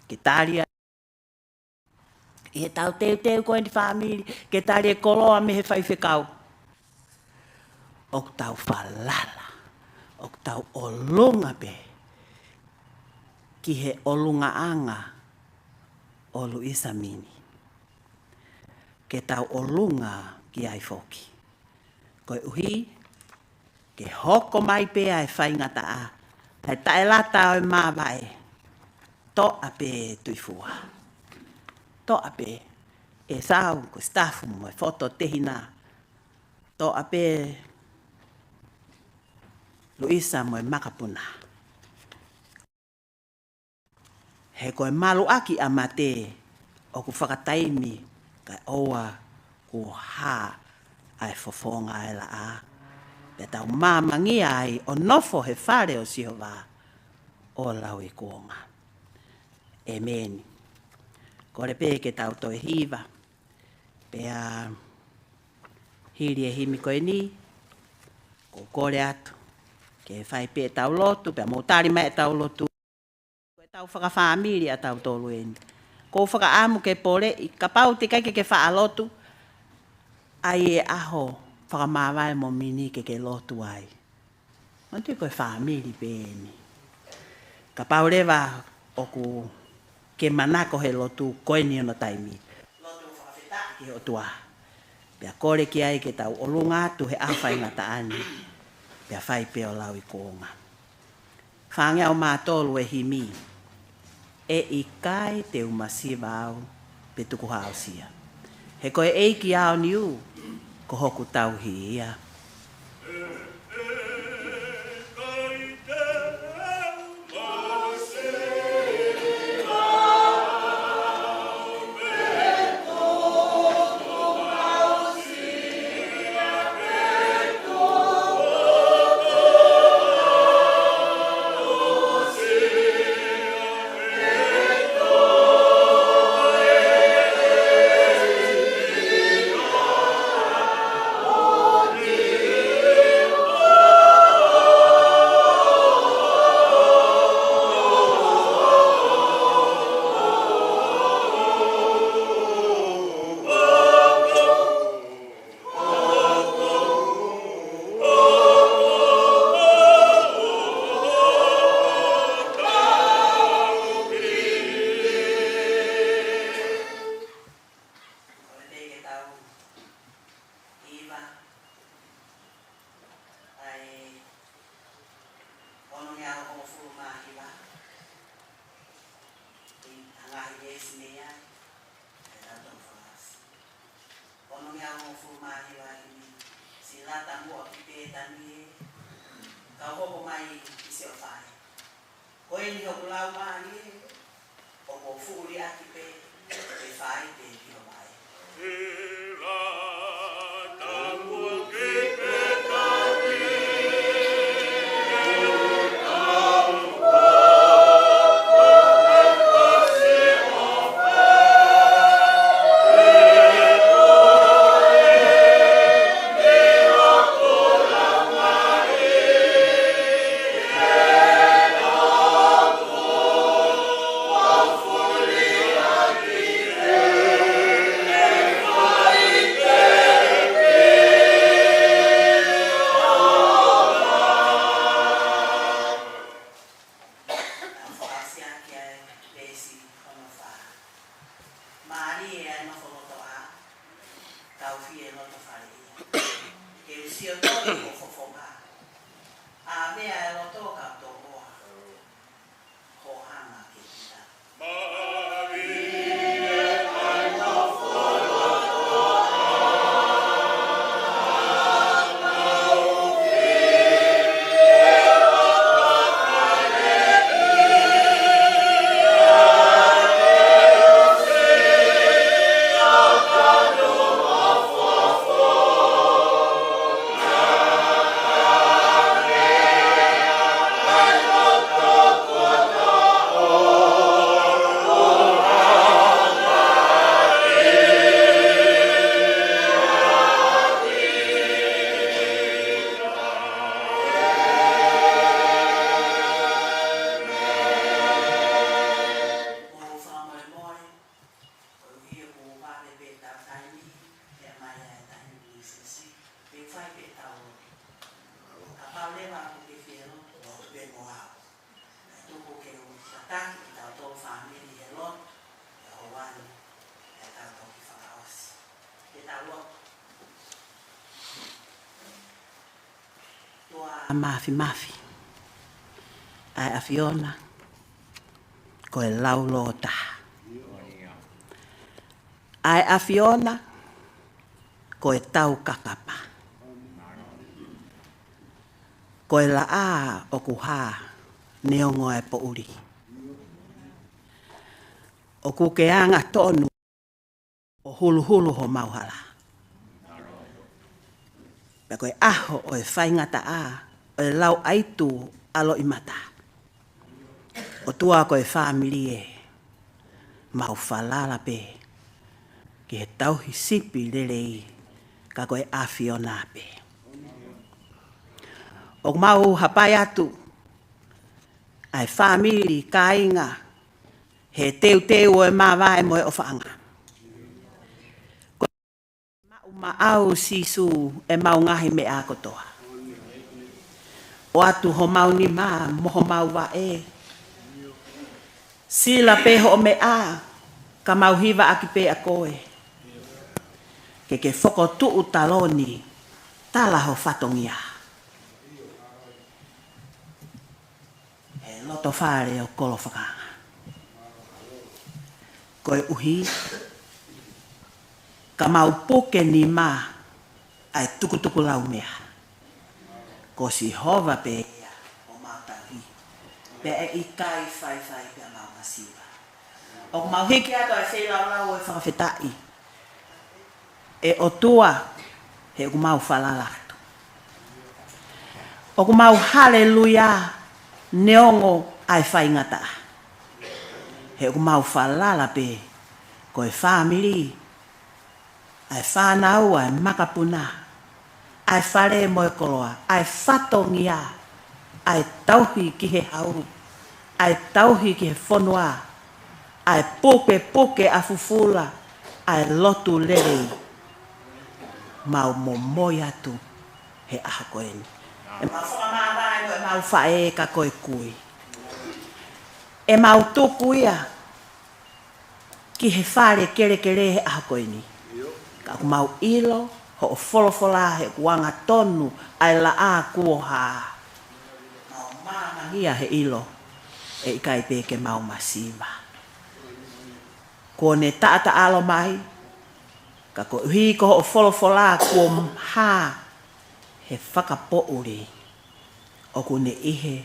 ke tali ʻa ʻI heʻetau teuteu ko eni fāmili ke tali e koloa mei he faifekau, ʻoku tau falala, ʻoku tau ʻolunga pē ki he ʻolungaʻanga ʻo Luisa Mini. Ke tau ʻolunga ki ai foki. Koeʻuhi ke hoko mai pē ʻa e faingataʻa, ʻa e taʻelata ʻo e māvae. Toʻa pē Tuʻifua. Toʻa pē ʻEsau ko e sitafu mo e fototehina. Toʻa pē Luisa mo e makapuna. He ko e maluʻaki ʻa mate ʻoku fakataimi kae ʻoua kuo hā ʻa e fofonga ʻa e laʻā. Pea tau māmangia ai ʻo nofo he fale ʻo Sihova ʻo lauikuonga. ʻĒmeni. Kole pē ke tau toe hiva. Pea hili e himi ko eni, ʻoku ou kole atu ke fai pē ʻetau lotu, pea mou tali mai ʻetau lotu. Ko ʻetau fakafāmili ʻatautolu eni. ʻOku ou fakaʻamu ke poleʻi, kapau te ke ʻikai ke ke faʻa lotu, ʻai e ʻaho fakamāvae mo Mini ke ke lotu ai. Manatuʻi ko e fāmili pē eni. Kapau leva ʻoku ke manako he lotu, ko eni hono taimi. Lotu fakafetaʻi ki he ʻOtua. Pea kole ki ai ke tau ʻolunga atu he ʻaho faingataʻa ni. Pea fai pē ʻo lauikuonga. Fāngeau mā tolu e himi. ʻE ʻikai te u masiva au pe tukuhāusia. He ko e ʻEiki ʻaoniu, ko hoku tauhi ia. Kole pē ke tau hiva ʻa e onongeau hongofulu mā hiva. ʻI he ngaahi veesi mei ai, ʻe tau tau fakasi. Onongeau hongofulu mā hiva, himi. Siʻi lata muʻa ki Pētani ē, kau hoko mai ki Siofae. Ko eni hoku laumālie, ʻoku ou fuʻu liʻaki pē, ʻe fai pē ki ho vai. Tau fakaʻosi ʻaki ʻa e veesi hono fā. Mālie ʻa e nofo loto ʻā, tau fie loto fale ia. Ke u sio toki ho fofonga. ʻĀvea e loto kau tō hoa. Ko hanga ke kita. Fai pē ʻetau lotu. Kapau leva ʻoku ke fie lotu, lotu pē mo au. Kae tuku ke u tataki kitautolu fāmili he lotu, ʻe hoani ʻetau toki fakaʻosi. Ke tau lotu. ʻOtua Māfimafi, ʻa e ʻAfiona, ko e laulōtaha. ʻA e ʻAfiona, ko e taukakapa. Ko e laʻā ʻoku hā neongo ʻa e poʻuli. ʻOku ke angatonu ʻo huluhulu homau hala. Pea ko e ʻaho ʻo e faingataʻa, ʻo e lauʻaitu ʻa loʻimata. ʻOtua, ko e fāmili ē, mau falala pē ki he tauhi sipi lelei, ka ko e ʻAfiona pē. ʻOku mau hapai atu ʻa e fāmili, kāinga, he teuteu ʻo e māvae mo e ʻofaʻanga. Maʻu maʻau Sīsū ʻemau ngaahi meʻa kotoa. ʻOatu homau nima mo homau vaʻe. Sila pē hoʻo meʻa, ka mau hivaʻaki pē ʻa koe. Ke ke fokotuʻu taloni, tala ho fatongia he loto fale ʻo Kolofakaʻanga. Koeʻuhi ka mau puke nima ʻa e tukutukulaumea. Ko Sihova pē ia ʻoku mau tauhi. Pea ʻe ʻikai faifai pea mau masiva. ʻOku mau hiki atu ʻa e feilaulau ʻo e fakafetaʻi, ʻe ʻOtua, he ʻoku mau falala atu. ʻOku mau haleluia neongo ʻa e faingataʻa. He ʻoku mau falala pē ko e fāmili, ʻa e fānau, ʻa e makapuna, ʻa e fale mo e koloa, ʻa e fatongia, ʻa e tauhi ki he hau, ʻa e tauhi ki he fonua, ʻa e pukepuke ʻa fufula, ʻa e lotu lelei. Mau momoi atu he ʻaho ko eni. ʻEmau fakamāvae mo ʻemau faʻē ka ko e kui. ʻEmau tuku ia ki he fale kelekele he ʻaho ko eni. Ka ʻoku mau ʻilo hoʻo folofola he ʻoku angatonu ʻa e laʻā kuo hā. Mau māmangia he ʻilo ʻe ʻikai pē ke mau masiva. Kuo ne taʻataʻalo mai, ka koeʻuhi ko hoʻo folofola kuo hā he fakapoʻuli, ʻoku ne ʻi he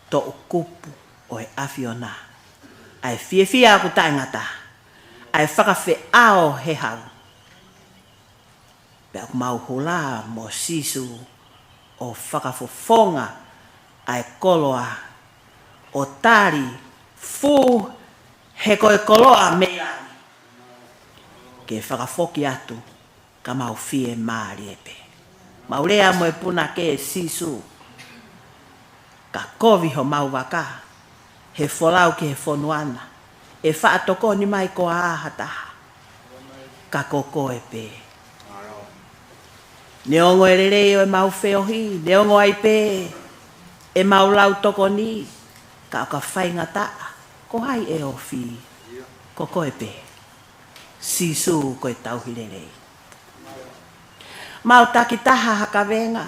toʻukupu ʻo e ʻAfiona ʻa e fiefia ʻoku taʻengata, ʻa e fakafeʻao he hau. Pea ʻoku mau hula mo Sīsū ʻo fakafofonga ʻa e koloa, ʻo tali fū he ko e koloa mei langi, ke fakafoki atu ka mau fiemālie pē. Mau lea mo e punake, Sīsū, ka kovi homau vaka he folau ki he fonua na, ʻe faʻa tokoni mai koā ha taha? Ka ko koe pē. Neongo e lelei ʻo ʻemau feohi, neongo ai pē ʻemau lau tokoni, ka ʻo ka faingataʻa, ko hai ʻe ofi? Ko koe pē. Sīsū ko e tauhi lelei. Mau takitaha ha kavenga,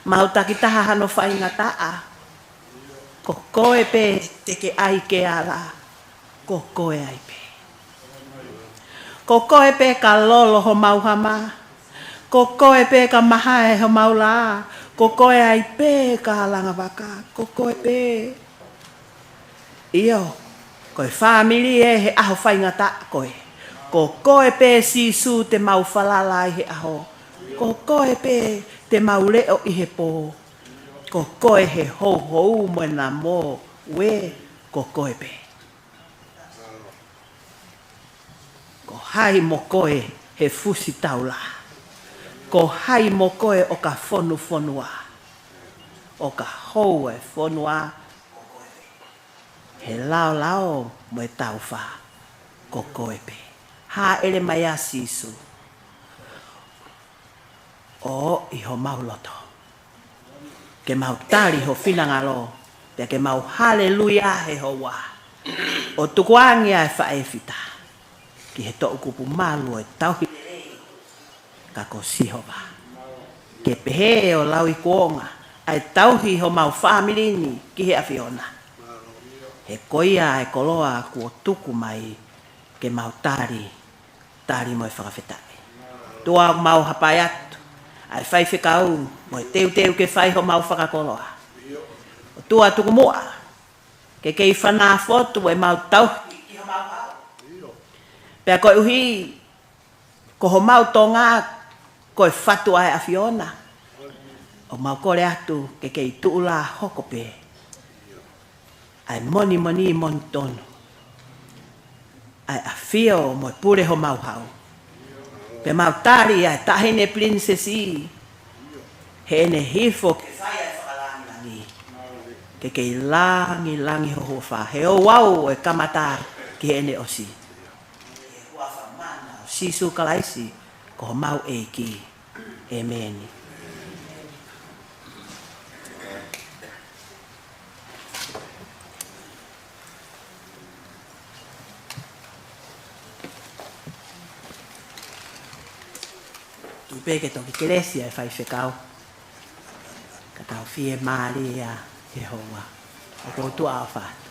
mau takitaha hano faingataʻa, ko koe pē te ke ʻai ke ala, ko koe ai pē. Ko koe pē ka lolo homau hama, ko koe pē ka mahae homau lā, ko koe ai pē ka langa vaka, ko koe pē. ʻIo, ko e fāmili ē he ʻaho faingataʻa ko ē. Ko koe pē Sīsū te mau falala ai he ʻaho. Ko koe pē te mau leʻo ʻi he pō. Ko koe he houhou mo e namo, ue, ko koe pē. Ko hai mo koe he fusi taula? Ko hai mo koe ʻo ka fonufonua? ʻO ka hou e fonua he laolao mo e taufa, ko koe pē. Hāʻele mai ā Sīsū. ʻo ʻi homau loto. Ke mau tali ho finangalo, pea ke mau haleluia he houa. ʻO tukuange ʻa e faʻē fita ki he toʻukupu malu ʻo e tauhi lelei, ka ko Sihova. Ke pehē ʻo lauikuonga ʻa e tauhi homau fāmili ni ki he ʻAfiona. He ko ia ʻa e koloa kuo tuku mai ke mau tali, tali mo e fakafetaʻi. ʻOtua, mau hapai atu ʻa e faifekau mo e teuteu ke fai homau fakakoloa. ʻOtua, tuku muʻa ke kei fanāfotu ʻemau tauhi ki homau hau. Pea koeʻuhi ko homau Tonga ko e fatu ʻa e ʻAfiona, ʻoku mau kole atu ke kei tuʻulā hoko pē ʻa e monimoni monitonu, ʻa e ʻafio mo e pule homau hau. Pea mau tali ʻa e Taʻahine Pilinisesi, heʻene hifo ke fai ʻa e fakalangilangi, ke kei langilangi ho huafa, he ouau ʻo e kamata ki heʻene ʻosi. Huafa mana ʻo Sīsū Kalaisi ko homau ʻEiki. ʻĒmeni. Tuku pē ke toki kelesi ʻa e faifekau, ka tau fiemālie ʻi he houa. ʻOku ou tuʻa ʻofa atu.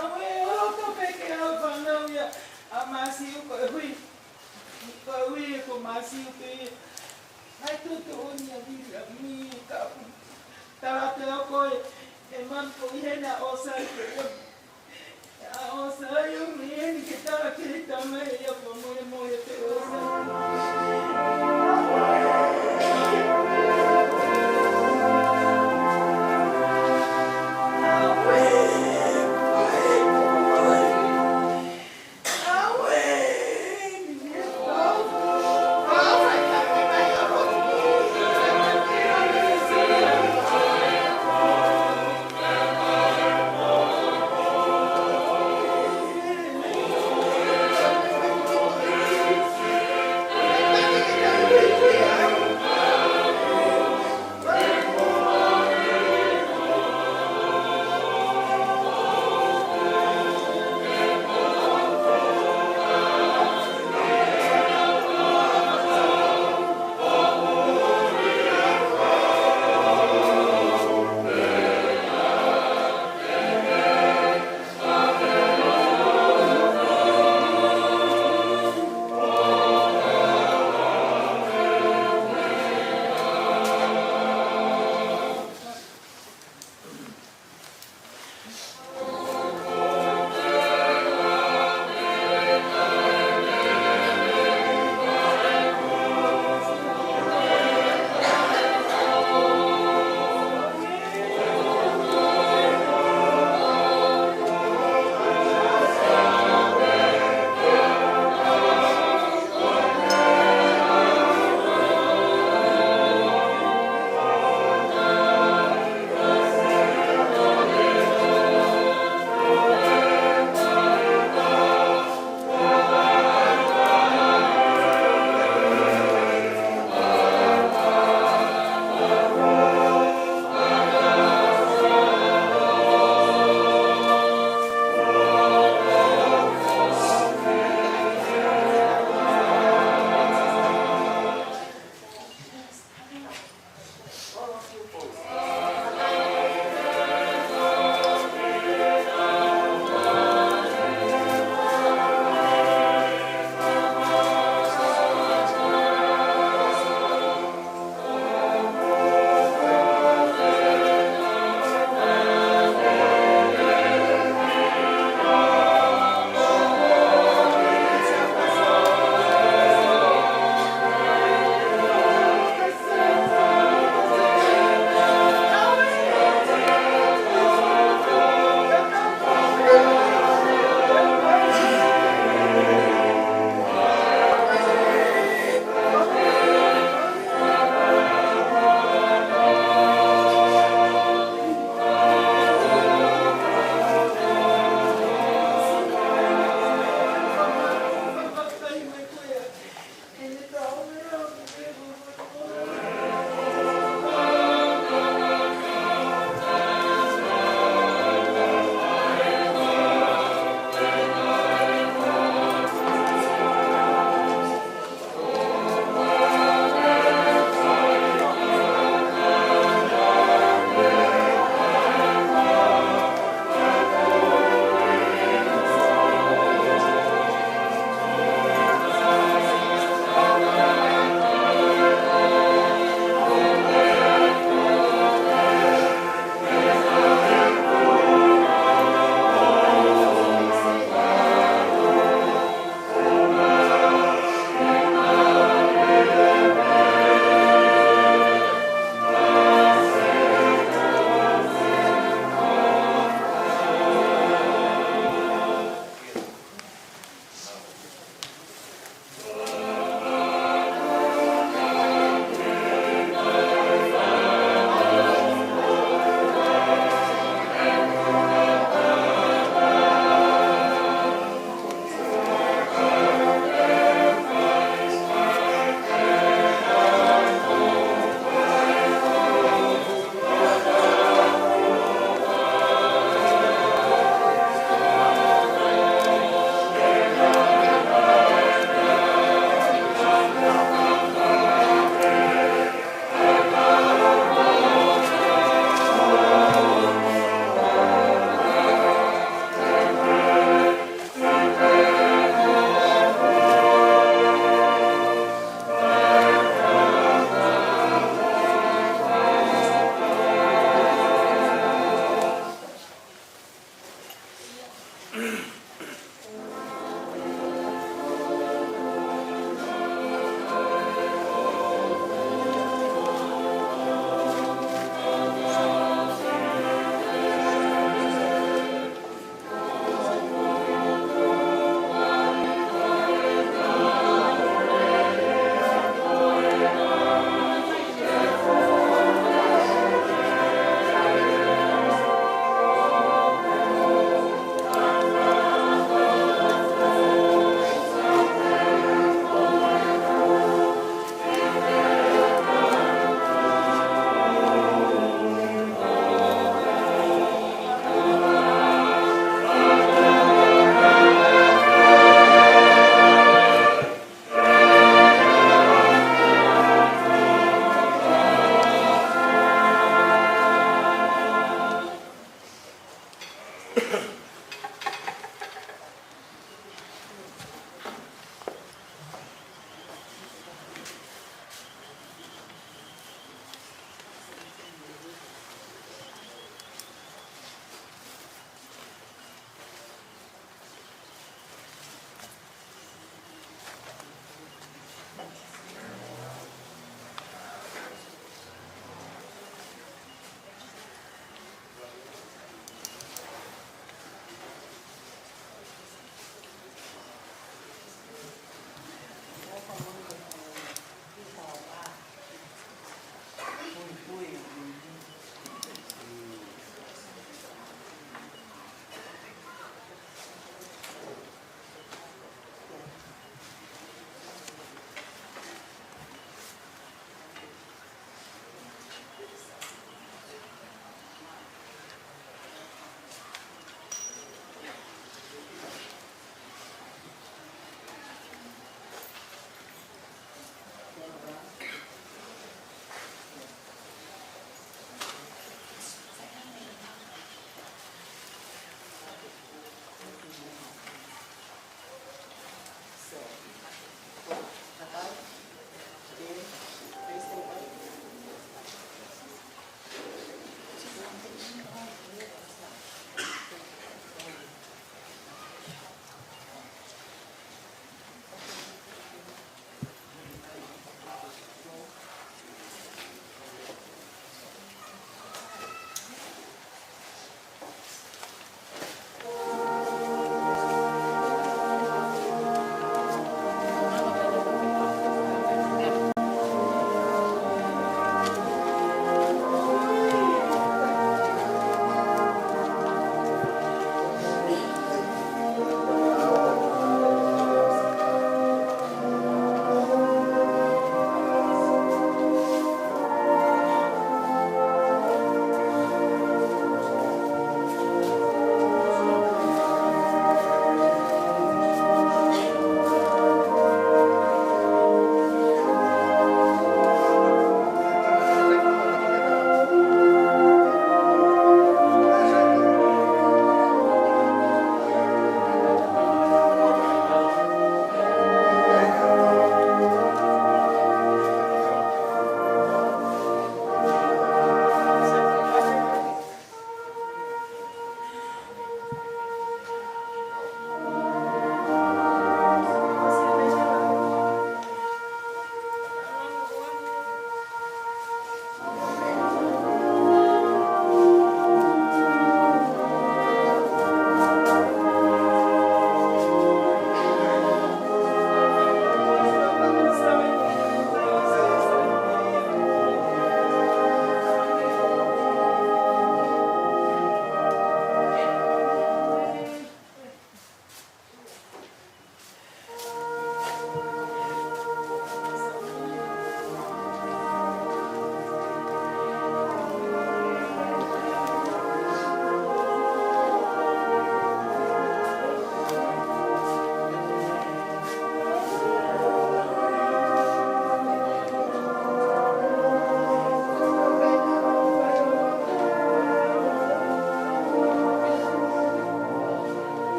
Aue, ʻoku pehē ke ʻalu fānau ia ʻa Māsiu ko e hui. Ko e hui ko Māsiu pē ia. Hai tutuʻuni ʻa Viliami ka tala atu ʻe au ko e, ʻe mami ko ʻi hena ʻo sai ko ia. ʻA ʻo sai ʻo mei heni ke tala ki he tamai ia ko mo e mo e te ʻo sai.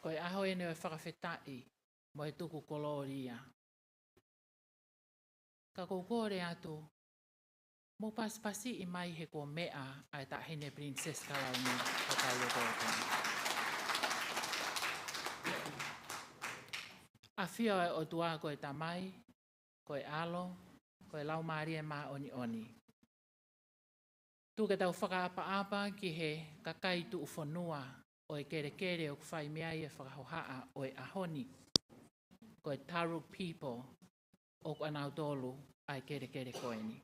Ko e ʻaho eni ʻo e fakafetaʻi mo e tuku kolōlia. Ka ʻoku ou kole atu, mou pasipasiʻi mai he kuo meʻa ʻa e Taʻahine Pilinisesi Kalauni ʻo Taulotolo. ʻAfio ʻa e ʻOtua ko e Tamai, ko e ʻAlo, ko e Laumālie Māʻoniʻoni. Tuku ke tau fakaʻapaʻapa ki he kakai tuʻufonua ʻo e kelekele ʻoku fai mei ai e fakahohaʻa ʻo e ʻaho ni. Ko e Taruke people ʻoku ʻanautolu ʻa e kelekele ko eni.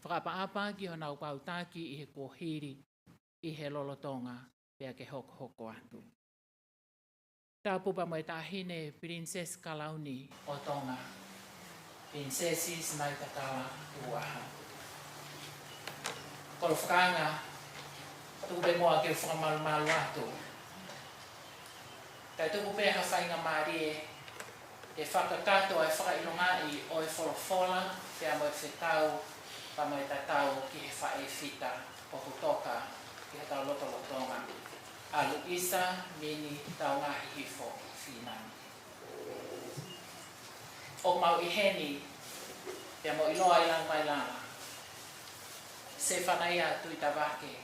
Fakaʻapaʻapa ki honau kau taki ʻi he kuohili, ʻi he lolotonga, pea ke hokohoko atu. Tapupa mo e Taʻahine Pilinisesi Kalauni ʻo Tonga, Pilinisesi Sinaitatala Tukuʻaho. Kolo fakaanga, tuku pē muʻa ke u fakamalumalu atu. Kae tuku pē ha faingamālie ʻe fakakakato ʻa e fakaʻilongaʻi ʻo e folofola, pea mo e fekau, pea mo e tatau ki he faʻē fita ʻoku toka ʻi hotau lotolotonga, ʻa Luʻisa Mini Taungahihifo Finau. ʻOku mau ʻi heni, pea mo ʻiloa ʻi langi mai lava, Sefanaia Tuʻitavake,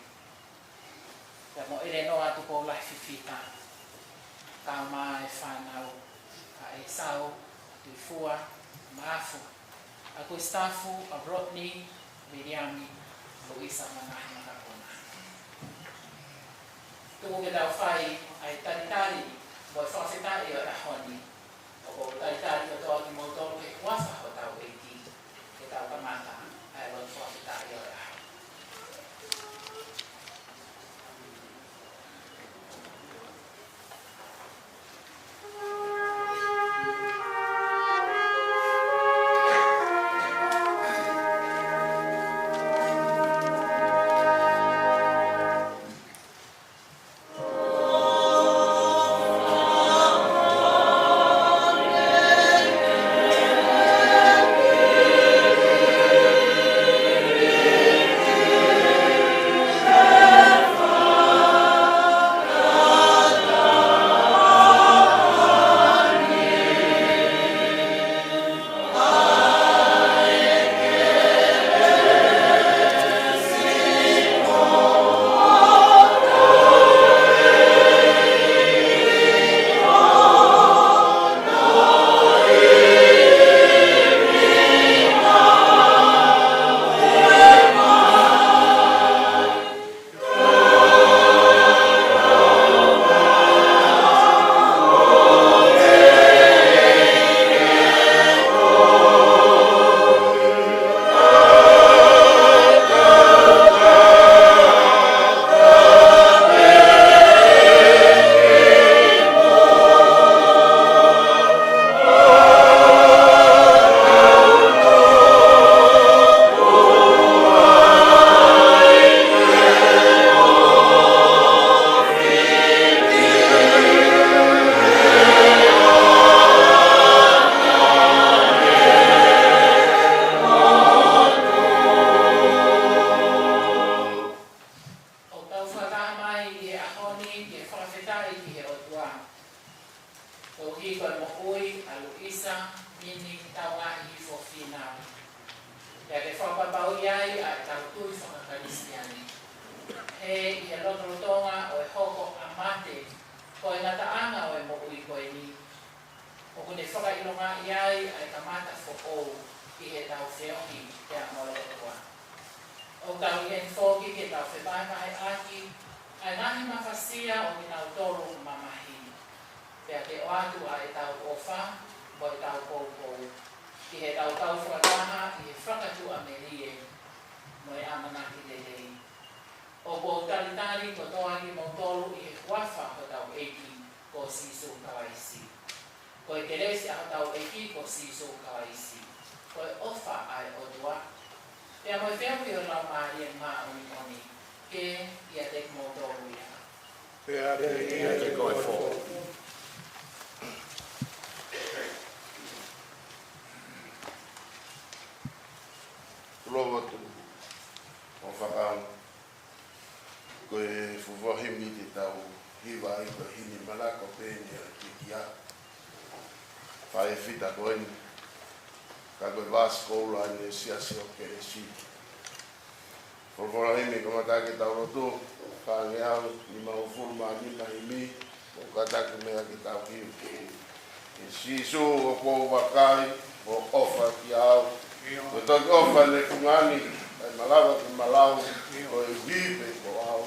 pea mo ʻElenoa Tupoulahi Fifita, kae ʻumaʻā e fānau, ʻa ʻEsau, ʻa Tuʻifua, Mafu, ʻa Kusitafu, ʻa Rodney, Viliami, Luʻisa mo e ngaahi makapuna. Tuku ke tau fai ʻa e talitali mo e fakafetaʻi ʻo e ʻaho ni. ʻOku ou talitali kotoa kimoutolu he huafa hotau ʻEiki, ke tau kamata ʻa e lotu fakafetaʻi ʻo e ʻaho. ʻOku tau fakataha mai ʻi he ʻaho ni ke fakafetaʻi ki he ʻOtua, koeʻuhi ko e moʻui ʻa Luʻisa Mini Taungahihifo Finau. Pea ke fakapapauʻi ai ʻa ʻetau tui fakakalisitiane. He ʻi he lotolotonga ʻo e hoko ʻa mate, ko e ngataʻanga ʻo e moʻui ko eni, ʻoku ne fakaʻilongaʻi ai ʻa e kamata foʻou ʻi heʻetau feohi pea mo e ʻOtua. ʻOku tau ʻi heni foki ke tau fevahevaheʻaki ʻa e ngaahi mafasia ʻo kinautolu ʻoku mamahi. Pea ke ʻoatu ʻa ʻetau ʻofa mo ʻetau poupou ki heʻetau kau fakataha ʻi he fakatuʻamelie mo e ʻamanaki lelei. ʻOku ou talitali kotoa kimoutolu ʻi he huafa hotau ʻEiki ko Sīsū Kalaisi. Ko e kelesi ʻa hotau ʻEiki ko Sīsū Kalaisi, ko e ʻofa ʻa e ʻOtua, pea mo e feohi ʻo e Laumālie Māʻoniʻoni, ke ʻiate kimoutolu ia. Pea ke ʻiate koe foki. Tuʻu atu ʻo fakau. Ko e fuofua himi te tau hiva ai ko e himi Malako Peni ʻa e Kikia. Faʻē fita ko eni. Ka ko e veesi koula ʻeni ʻa e Siasi ʻo Kelesi. Folofola himi kamata ke tau lotu, fāngeau nimangofulu mā nima himi, ʻo kātaki mei ai ke tau hiu. ʻE Sīsū, ʻoku ou vakai, ʻoku ke ʻofa kiate au. Ko e toki ʻofa ʻa e fungani, ʻe malava ke malau, ko e ʻuhi pē ko au.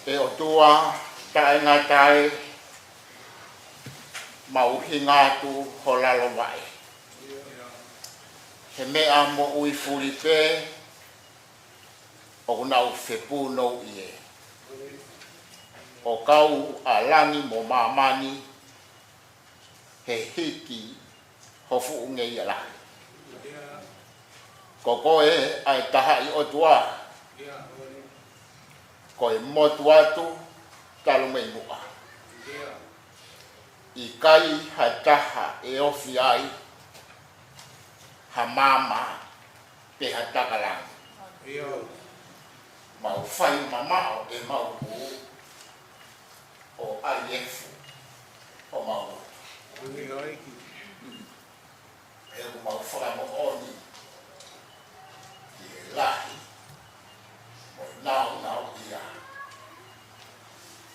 ʻE ʻOtua taʻengata ē, mau ʻuhinga atu ho lalo vaʻe. He meʻa moʻui fuli pē ʻoku nau fepūnouʻi ē. ʻO kau ʻa langi mo māmani he hiki ho fuʻu ngeia lahi. Ko koe ʻa e tahaʻi ʻOtua. Ko e motu atu talu mei muʻa. ʻIkai ha taha ʻe ofi ai ha maama pe ha taka langi. Mau fai mamaʻo ʻemau hū ʻo ʻai efu homau lotu. He ʻoku mau fakamoʻoni ki he lahi mo e nāunauʻia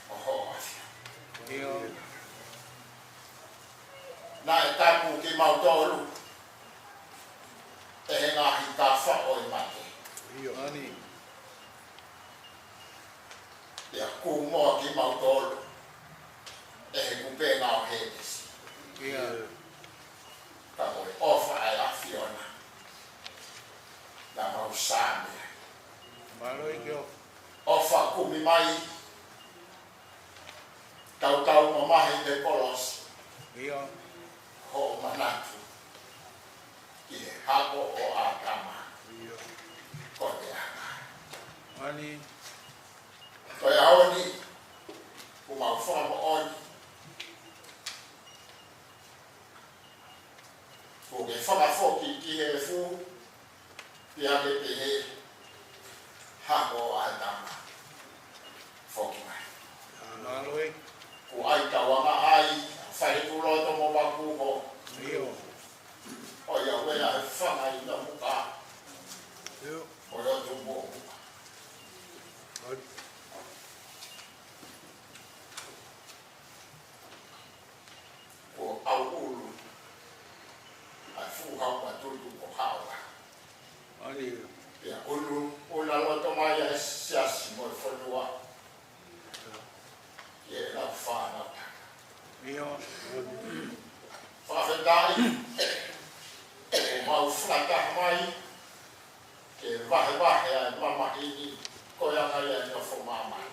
ʻo hoʻo ʻAfio. Naʻe tapu kimautolu ʻe he ngaahi kafa ʻo e mate. Pea kū moa kimautolu ʻe he kupenga ʻo Hētesi. Ka ko e ʻofa ʻa e ʻAfiona naʻa mau saame ai. ʻOfa kumi mai, tautau mamahi he kolosi. Hoʻo manatu ki he hako ʻo ʻĀtama. Ko te anga. Ko e ʻaho ni, ʻoku mau fakamoʻoni kuo ke fakafoki ki he efu, pea ke pehē, hako ʻo ʻĀtama, foki mai. Kuo ʻai tauanga ai, fale tuʻu loto mo vakuho. ʻOiauē ʻa e fanga ʻi namuka. ʻOiauē tuʻu mo muka. Kuo ʻauʻulu ʻa e fuʻu hau matutu ko Haʻola. Pea ʻulu, ʻulu loto mai ʻa e siasi mo e fonua. Ki heʻenau fānau tangata. Fakafetaʻi, ʻoku mau fakataha mai ke vahevahe ʻa e mamahi ni, ko e anga ia ʻa e nofo māmani.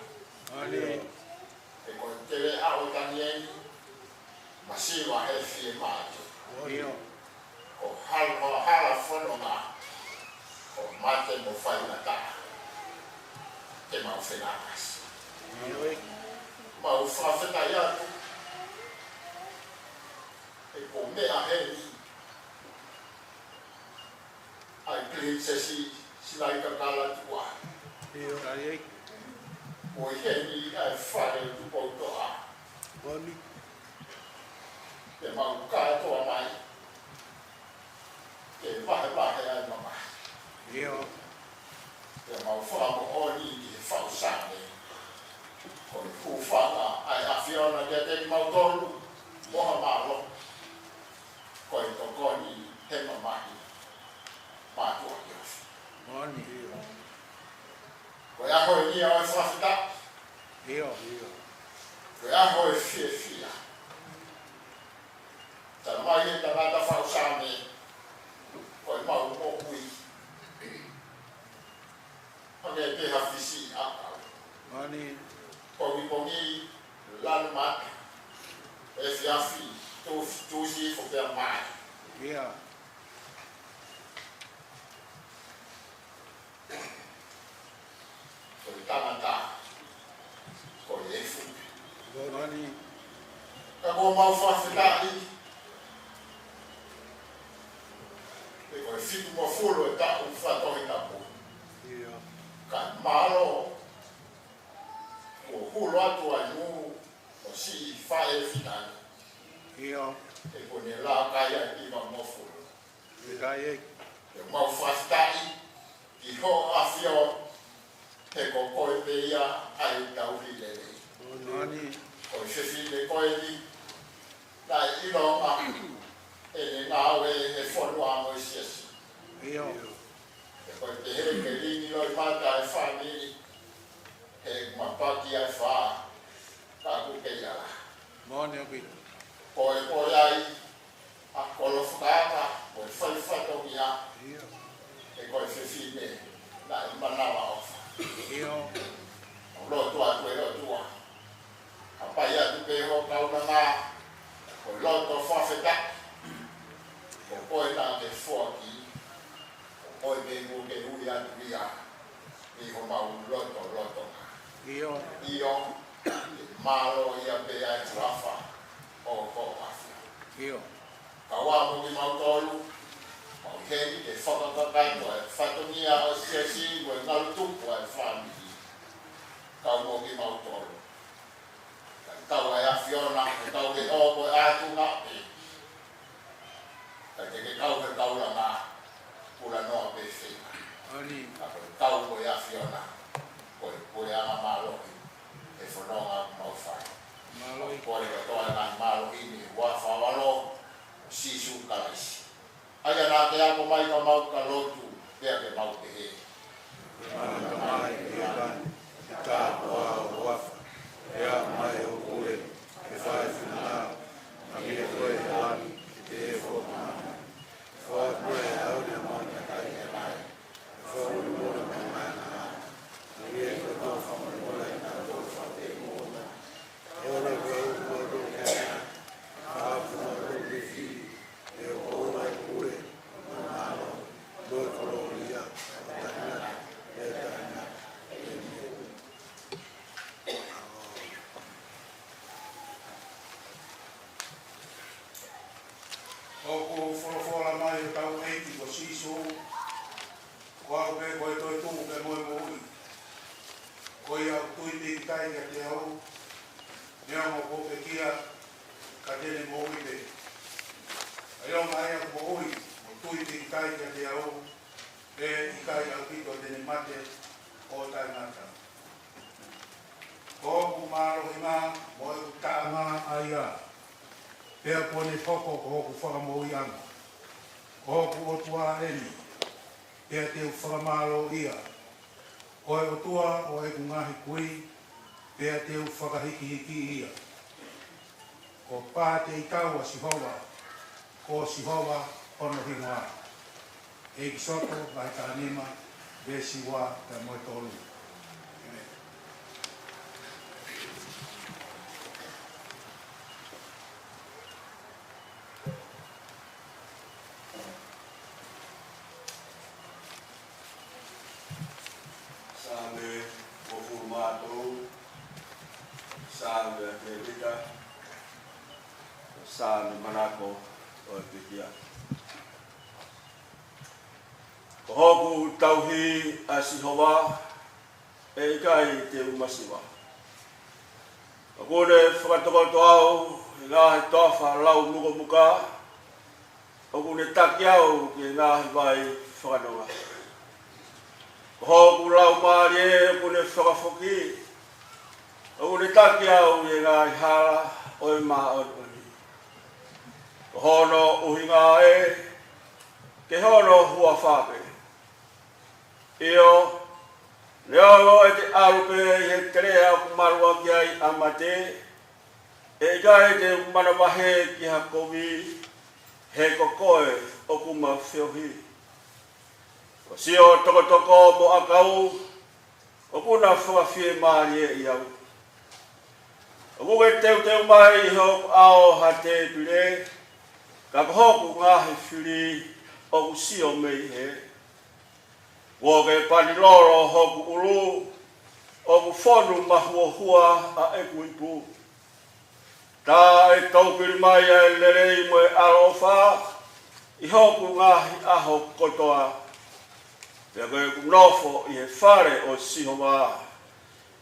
He ko e teleʻa ʻo Tanieli, masiva he fiemālie. Ko hala, hala fononga, ko mate mo faingataʻa, te mau fenākasi. Mau fakafetaʻi atu, he ko e meʻa heni, ʻa e Pilinisesi Silaika Kalātua. Ko e heni ʻa e fale ʻo Tupoutoʻa. Pea mau kātoa mai ke vahevahe ʻa e mamahi. Pea mau fakamoʻoni ki he faʻu saame, ko e hūfanga ʻa e ʻAfiona kiate kimautolu mo ha mālō. Ko e tokoni he mamahi, mātuʻa ʻi ʻAfio. Ko e ʻaho eni ʻo e fakafetaʻi. Ko e ʻaho ʻo e fiefia. Talamai ʻe he tangata faʻu saame, ko ʻemau moʻui hangē pē ha fisi ʻakau. Pongipongi lanu mata, efiafi tuʻu, tuʻusi hifo pea mai. Ko e tangata, ko e efu. Ka ʻoku mau fakafetaʻi, he ko e fitungofulu ʻo e taʻu fakatohitapu. Kae mālō, kuo hulu atu ʻa e ngū ʻo siʻi faʻē fitani. He ko ʻene laka ia ʻi he hivangofulu. Pea mau fakafetaʻi ki hoʻo ʻAfio, he ko koe pē ia ʻa e tauhi lelei. Ko e fefine ko eni, naʻe ʻilonga ʻene ngāue he fonua mo e siasi. He ko e pehē ke lingi loʻimata e fāmili, he mapaki ʻe fā, ka ʻoku kei ala. Moʻoni ʻaupito. Ko e, ko e ʻai ʻa e kolo fakaʻata, ko e fai fatongia, ʻIo. ʻE ko e fefine naʻe manavaʻofa. ʻIo. ʻOku lotu atu, ʻe ʻOtua, hapai atu pē ho kaunanga, ko e loto fakafetaʻi, ko koe naʻa ke foaki, ko koe pē kuo ke ui atu ia ʻi homau lotolotonga. ʻIo. ʻIo, ke mālō ia pē ʻa e huafa ʻo ho ʻAfio. ʻIo. Kae ʻumaʻā kimautolu, mau heni ke fakakakai ko e fatongia ʻo e siasi, ko e ngalu tupu ʻa e fāmili. Kau mo kimautolu. Ka tau ʻa e ʻAfiona, ka tau ke ʻo ko e ʻatunga pē. Ka te ke kau he kaulanga, pula noa pē feinga. Moʻoni. Ka ko e kau ko e ʻAfiona, ko e puleʻanga mālohi, ʻe fononga ʻoku mau fai. Mālohi. Ko e kotoa ʻa e ngaahi mālohi ni, ʻi he huafa ʻo ho ʻAlo, Sīsū Kalaisi. ʻA ia naʻa ke ako mai ka mau ka lotu, pea ke mau pehē. Mana mai ki he pani, ki he tāpuaki ʻo ho huafa, pea mai hoʻo pule, ke fai ho finangalo, ʻa ia ko e ʻalu, ke te fo mana. Fai pule ʻa e ʻaho ni ʻa mau ka kai ke mai, fai pule ʻa e mana, ʻa ia ko e tau fai pule ʻa e tau fai pule. ʻOku folofola mai hotau ʻEiki ko Sīsū, Ko au pē ko e toetuʻu pea mo e moʻui. Ko ia ʻoku tui pīkitai kiate au, neongo kuo pekia, ka te ne moʻui pē. ʻA ia ʻoku moʻui, ʻoku tui pīkitai kiate au, ʻe ʻikai ʻaupito te ne mate ʻo taʻengata. Ko hoku mālohinga mo ʻeku taʻanga ʻa ia, pea kuo ne hoko ko hoku fakamoʻuiʻanga. Ko hoku ʻOtua eni, pea te u fakamālōʻia. Ko e ʻOtua ʻo ʻeku ngaahi kui, pea te u fakahīkihikiʻi ia. Ko Pāteitau ʻa Sihova, ko Sihova hono hingoa. ʻEkisoto vahe taha nima, veesi ua pea mo e tolu. ʻĒmeni. Saame uofulu mā tolu, Saame ʻa Tēvita, Saame manako ʻo e pekia. Ko hoku tauhi ʻa Sihova, ʻe ʻikai te u masiva. ʻOku ne fakatokoto au ʻi he ngaahi toafa lau mukomuka, ʻoku ne taki au ki he ngaahi vai fakanonga. Ko hoku laumālie ʻoku ne fakafoki, ʻoku ne taki au ʻi he ngaahi hala ʻo e māʻoniʻoni. Ko hono ʻuhinga ē, ke hono huafa pē. ʻIo, neongo ʻete ʻalu pē ʻi he teleʻa ʻoku maluʻaki ai ʻa mate, ʻe ʻikai te u manavahē ki ha kovi, he ko koe ʻoku ma feohi. Ko siʻo tokotoko mo ʻakau, ʻoku na fakafiemālieʻi au. ʻOku ke teuteu mai ʻi hoku ʻao ha tēpile, ka ko hoku ngaahi fili ʻoku sio mei hē. Kuo ke pani lolo hoku ʻulu, ʻoku fonu mahuohua ʻa ʻeku ipu. Tā ʻe toupili mai ʻa e lelei mo e ʻaloʻofa ʻi hoku ngaahi ʻaho kotoa. Pea ko ʻeku nofo ʻi he fale ʻo Sihova,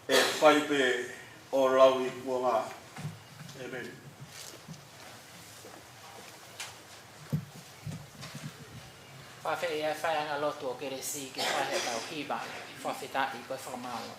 ʻe fai pē ʻo lauikuonga. ʻĒmeni. Fakafeʻiloaki ʻa e faiʻanga lotu ʻo Kelesi ke fai ʻetau hiva fakafetaʻi ko e fakamālō.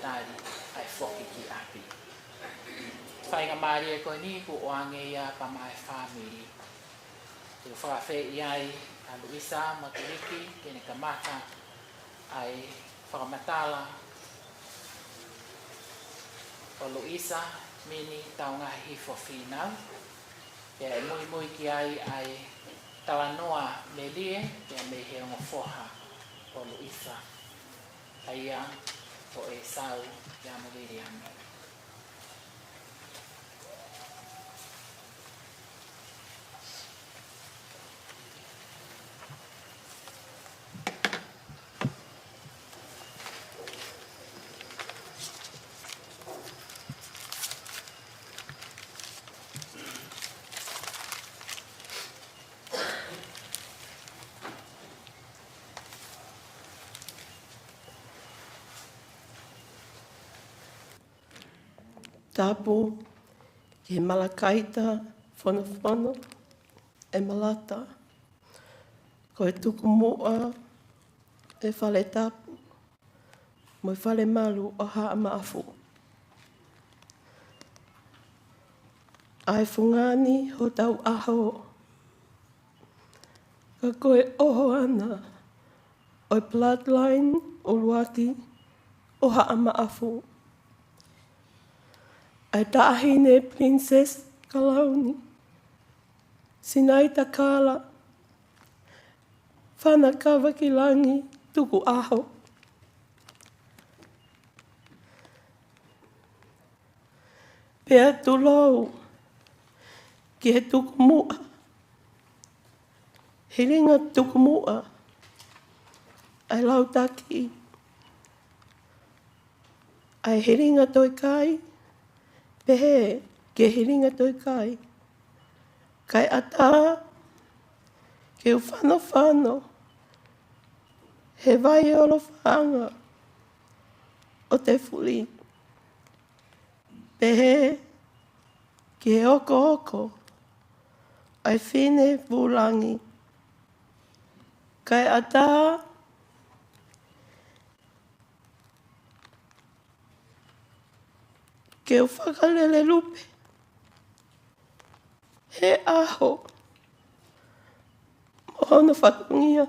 tali ʻa e foki ki ʻapi. Faingamālie ko eni kuo ʻoange ia pea mo e fāmili. Te u fakaafeʻi ai ʻa Luisa Motuiki ke ne kamata ʻa e fakamatala ʻo Luisa Mini Taungahihifo Fīnau. Pea ʻe muimui ki ai ʻa e talanoa melie, pea mei he ongo foha ʻo Luisa, ʻa ia ko ʻEsau Yamu Viliami. Tapu ki he malakaita fonofono ʻe malata, ko e tukumuʻa ʻe fale tapu mo e fale malu ʻo Haʻa Maʻafu. ʻA e fungani hotau ʻaho, ka ko e ʻohoana ʻo e bloodline ʻuluaki ʻo Haʻa Maʻafu. ʻA e Taʻahine Princess Kalauni Sinaitakala Fanakavakilangi Tukuʻaho. Pea tulou ki he tukumuʻa, hilinga tukumuʻa ʻa e Lautaki, ʻa e hilinga toekai, pehē ki he hilinga toekai. Kae ʻatā ke u fanofano he vai ʻo Lofanga ʻo Tefuli, pehē ki he okooko ʻa e Fine Vulangi. Kae ʻatā ke u fakalele lupe he ʻaho mo hono fatongia.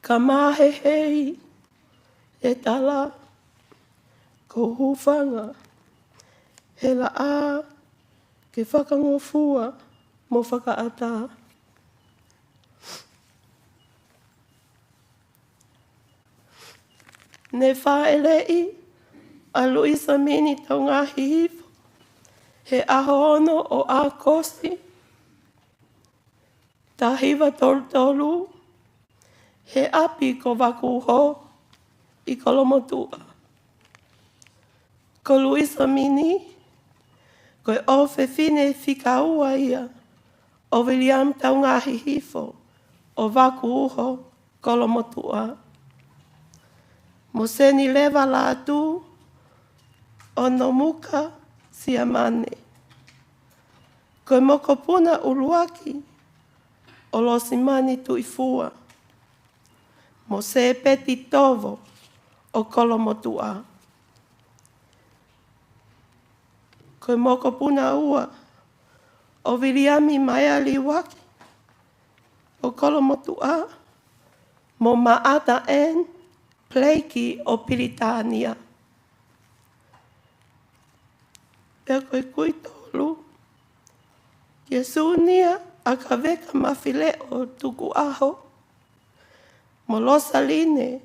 Ka mahehei e tala, ko e hūfanga he laʻā ke fakangofua mo fakaʻatā. Ne fāʻeleʻi ʻa Luisa Mini Taungahihifo he ʻaho ono ʻo ʻAokosi taha hiva tolu tolu he ʻapi ko Vakuuho ʻi Kolomotuʻa. Ko Luisa Mini, ko e ʻofefine fika ua ia ʻo Viliami Taungahihifo ʻo Vakuuho, Kolomotuʻa, mo Senileva Lātū ʻo Nomuka, Siamane. Ko e mokopuna ʻuluaki ʻo Losimani Tuʻifua mo Sēpeti Tovo ʻo Kolomotuʻa. Ko e mokopuna ua ʻo Viliami Maea Liuaki ʻo Kolomotuʻa mo Maʻata Ann Peleiki ʻo Pilitānia. Pea ko e kui tolu, kia Sunia ʻAkaveka Mafileʻo Tukuʻaho mo Losaline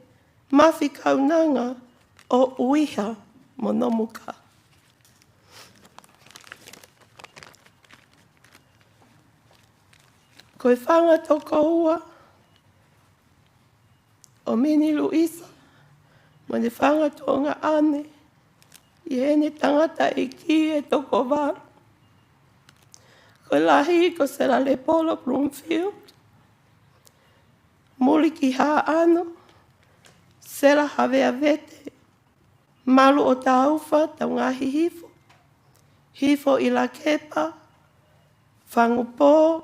Mafikaunanga ʻo ʻUiha mo Nomuka. Ko e fanga tokoua ʻo Mini Luisa mo ʻene fanga tuongaʻane, ʻi heʻene tangataʻeiki ʻe toko valu. Ko e lahi ko Sela Lepolo Bloomfield, Muliki Haʻano, Sela Havea Vete, Malu ʻo Taufa Taungahihifo, Hifo ʻi Lakepa, Fangupō,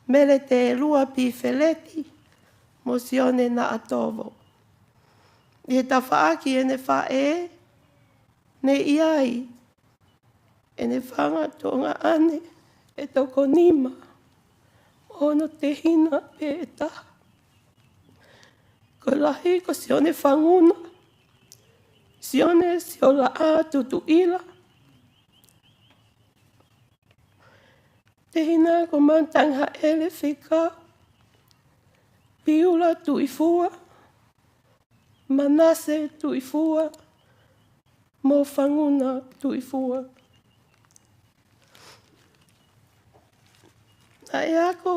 Mele Telua Pifeleti, mo Sione Naʻatovo. ʻI he tafaʻaki ʻene faʻē, ne ʻi ai ʻene fanga tuongaʻane ʻe toko nima, mo hono tehina pē ʻe taha. Ko e lahi ko Sione Fanguna, Sione Siolaʻā Tutuʻila. Tehina ko Mantangahaʻele Fekau, Piula Tuʻifua, Manase Tuʻifua, mo Fanguna Tuʻifua. Naʻe ako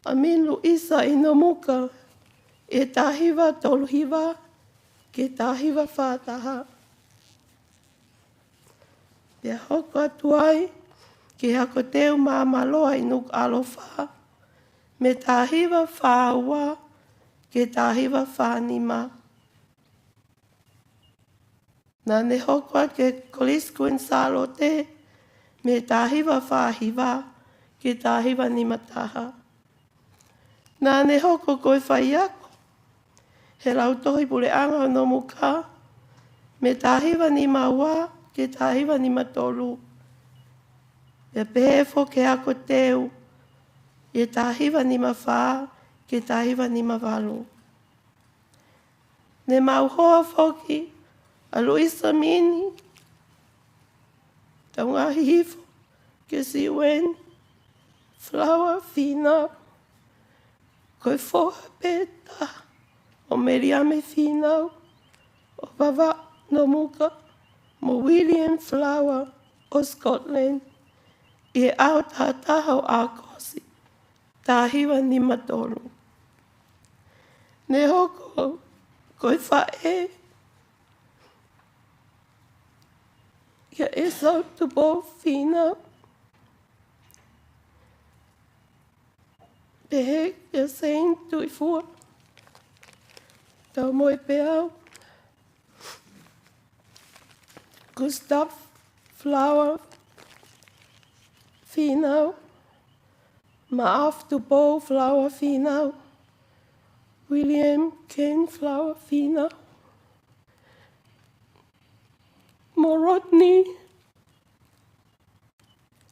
ʻa Mini Luisa ʻi Nomuka ʻi he taha hiva tolu hiva ki he taha hiva fā taha. Pea hoko atu ai ki he ako teu Māmaloa ʻi Nukuʻalofa, mei he taha hiva fā ua ki he taha hiva fā nima. Naʻa ne hoko atu ki he Kolisi Kuini Sālote, mei he taha hiva fā hiva ki he taha hiva nima taha. Naʻa ne hoko ko e faiako he Lautohi Puleʻanga ʻo Nomuka, mei he taha hiva nima ua ki he taha hiva nima tolu. Pea pehē foki he ako teu, ʻi he taha hiva nima fā ki he taha hiva nima valu. Ne maʻu hoa foki ʻa Luisa Mini Taungahihifo kia Siueni Flower Fīnau, ko e foha pē taha ʻo Meliame Fīnau ʻo Vavaʻu Nomuka mo William Flower ʻo Scotland, ʻi he ʻaho taha taha ʻo ʻAokosi, taha hiva nima tolu. Ne hoko ko e faʻē kia ʻEsau Tupou Fīnau, pehē kia Seini Tuʻifua Taumoepeau, Gustav Flower Fīnau, Maʻafu Tupou Flower Fīnau, William Ken Flower Fīnau, mo Rodney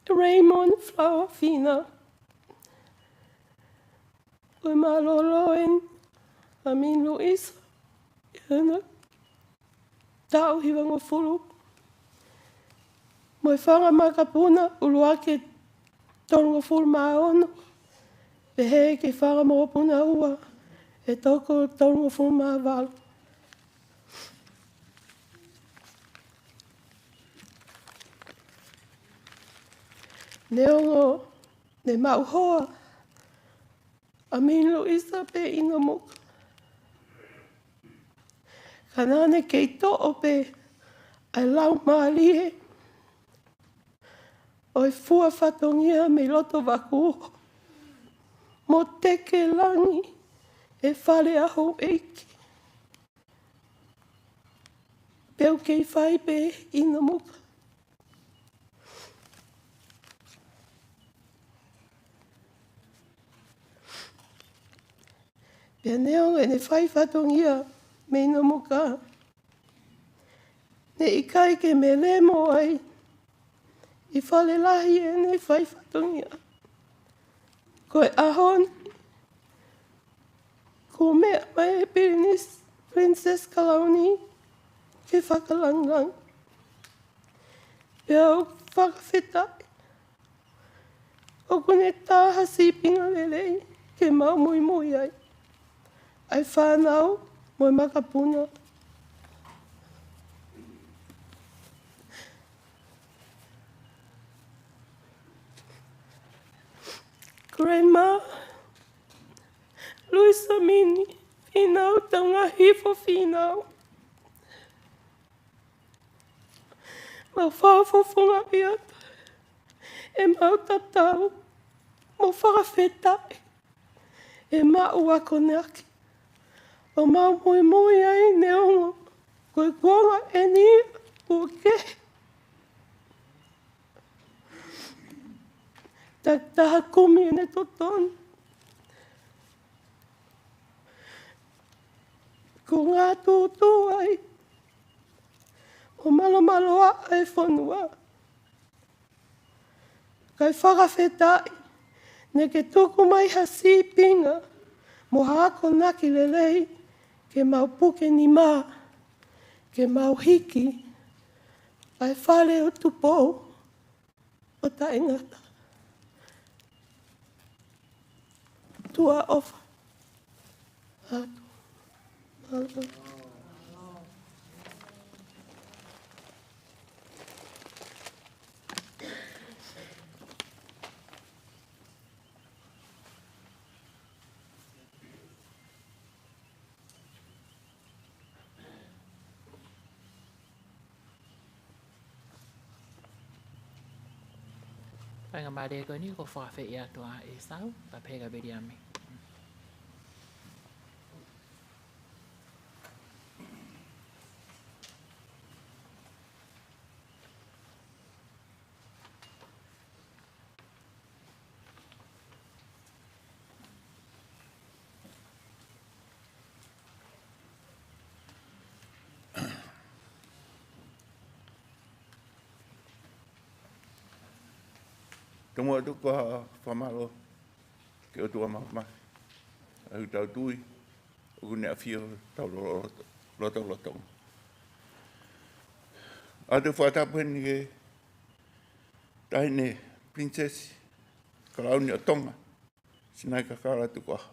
Raymond Flower Fīnau. Ko e mālōlō eni ʻa Mini Luisa ʻi heʻene taʻu hivangofulu mo e fanga makapuna ʻuluaki ʻe tolungofulu mā ono, pehē ki he fanga mokopuna ua ʻe toko tolungofulu mā valu. Neongo ne maʻu hoa ʻa Mini Luisa pē ʻi Nomuka, ka naʻa ne kei toʻo pē ʻa e laumālie ʻo e fua fatongia mei loto vaku mo teke langi e fale ʻa houʻeiki. Pea u kei fai pē ʻi Nomuka. Pea neongo ʻene fai fatongia mei Nomuka, ne ʻikai ke melemo ai ʻi Falelahi ʻene fai fatongia. Ko e ʻaho ni, kuo meʻa mai e Pilinis-, Princess Kalauni ke fakalāngilangi. Pea u fakafetaʻi ʻoku ne tā ha sīpinga lelei ke mau muimui ai, ʻa e fānau mo e makapuna. Grandma Luisa Mini Fīnau Taungahifo Fīnau, mau fakafofongaʻi atu ʻemau tatau mo fakafetaʻi ʻemau akonaki ʻo mau muimui ai neongo ko e kuonga eni ʻoku kehe. Takitaha kumi ʻene totonu. Ko ngā tūtū ai, ʻo mālōmālō ʻa e fonua. Kae fakafetaʻi, neʻe ke tuku mai ha sīpinga, mo ha akonaki lelei, ke mau puke nima, ke mau hiki ʻa e fale ʻo Tupou ʻo taʻengata. Tuʻa ʻofa atu. Faingamālie ko eni ʻoku ou fakafeʻiloaki atu ʻa ʻEsau, pea pehē kia Viliami. Tomuʻa atu ko e fakamālō ki he ʻOtua Māfimafi, ʻa ia ʻoku tau tui ʻoku ne ʻafio ʻi hotau lotolotonga. ʻOatu e fakatapu heni ki he Taʻahine Pilinisesi Kalauni ʻo Tonga, Sinaitakala Tukuʻaho.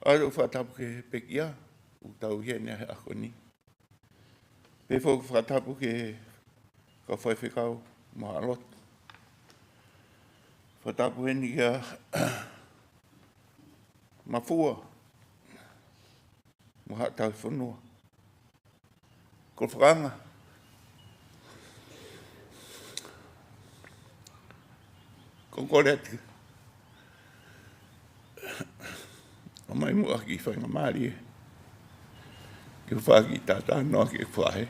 ʻOatu e fakatapu ki he pekia ʻoku tau ʻi heni he ʻaho ni. Pehē foki e fakatapu ki he kau faifekau mo haʻa lotu. Fakatapu heni kia Mafua mo haʻa tauhi fonua. Ko e fakaanga, ko e kole atu, ʻomai muʻa ha kiʻi faingamālie ke u fai ha kiʻi talanoa ki heʻeku faʻē.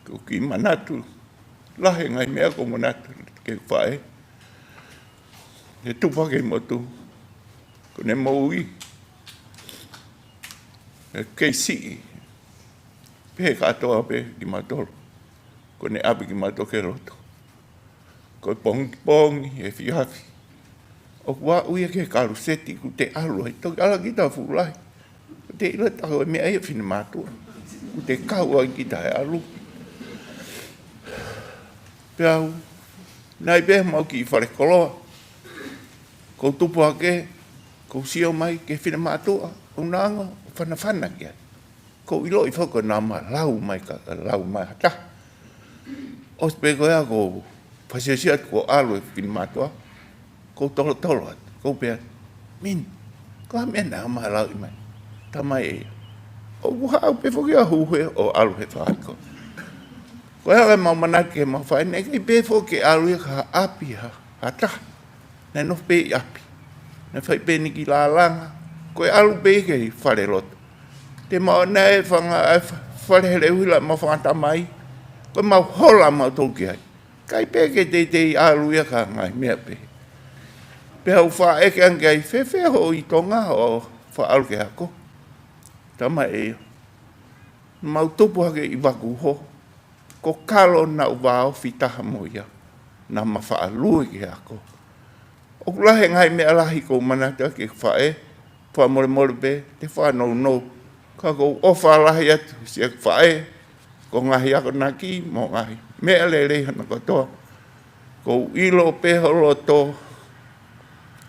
Ko e kiʻi manatu lahi e ngaahi meʻa ʻoku ou manatu ki heʻeku faʻē. He tupu hake e motu, kuo ne moʻui, he kei siʻi pē kātoa pē kimautolu. Kuo ne ʻapi kimautolu ki loto. Ko e pongipongi, efiafi, ʻoku aʻu ia ki he kaluseti ʻoku te ʻalu ai. Toki ʻalu kita fuʻu lahi, ʻoku te ʻilo ʻe taha ko e meʻa ia e finemātuʻa. ʻOku te kau ai kita he ʻalu. Pea u, naʻe ʻi ai pē haʻamau kiʻi fale koloa. Kuo u tupu hake, kuo u sio mai ki he finemātuʻa, ʻoku na hanga ʻo fanafana ki ai. Kuo u ʻiloʻi foki ko e naʻa ma lau mai ka, lau mai ha taha. ʻOsi pē ko ia kuo u fakasiosia atu kuo ʻalu e finemātuʻa. Kuo u tolotolo atu, kuo u pehē atu, Mini, ko e hā e meʻa naʻa ma lauʻi mai? Tamai ʻe ia. ʻOku haʻu pē foki ia ʻo huhe ʻo ʻalu he faʻahi ko ē. Ko e hā e mau manatu ki heʻemau faʻē, naʻe ʻikai pē foki ke ʻalu ia ki ha ʻapi ha, ha taha. Naʻe nofo pē ʻi ʻapi. Naʻe fai pē ʻene kiʻi lālanga. Ko e ʻalu pē ki he falelotu. Te mau ʻoange e fanga, e fa-, fale heleʻuhila ʻemau fanga tamai. Ko ʻemau hola mautolu ki ai. ʻIkai pē ke teitei ʻalu ia ki ha ngaahi meʻa pehē. Pea u faʻa ʻeke ange ki ai, fēfē hoʻo ʻi Tonga ʻo faʻa ʻalu ki he ako? Tamai ʻe ia. Mau tupu hake ʻi Vakuho. Ko Kalo naʻa ku vāofi taha mo ia, naʻa ma faʻa lue ki he ako. ʻOku lahi e ngaahi meʻa lahi ʻoku ou manatu ki heʻeku faʻē, fakamolemole pē, te fakanounou. Ka ʻoku ou ʻofa lahi atu siʻeku faʻē, ko e ngaahi akonaki mo e ngaahi meʻa lelei hono kotoa. ʻOku ou ʻilo pē ho loto,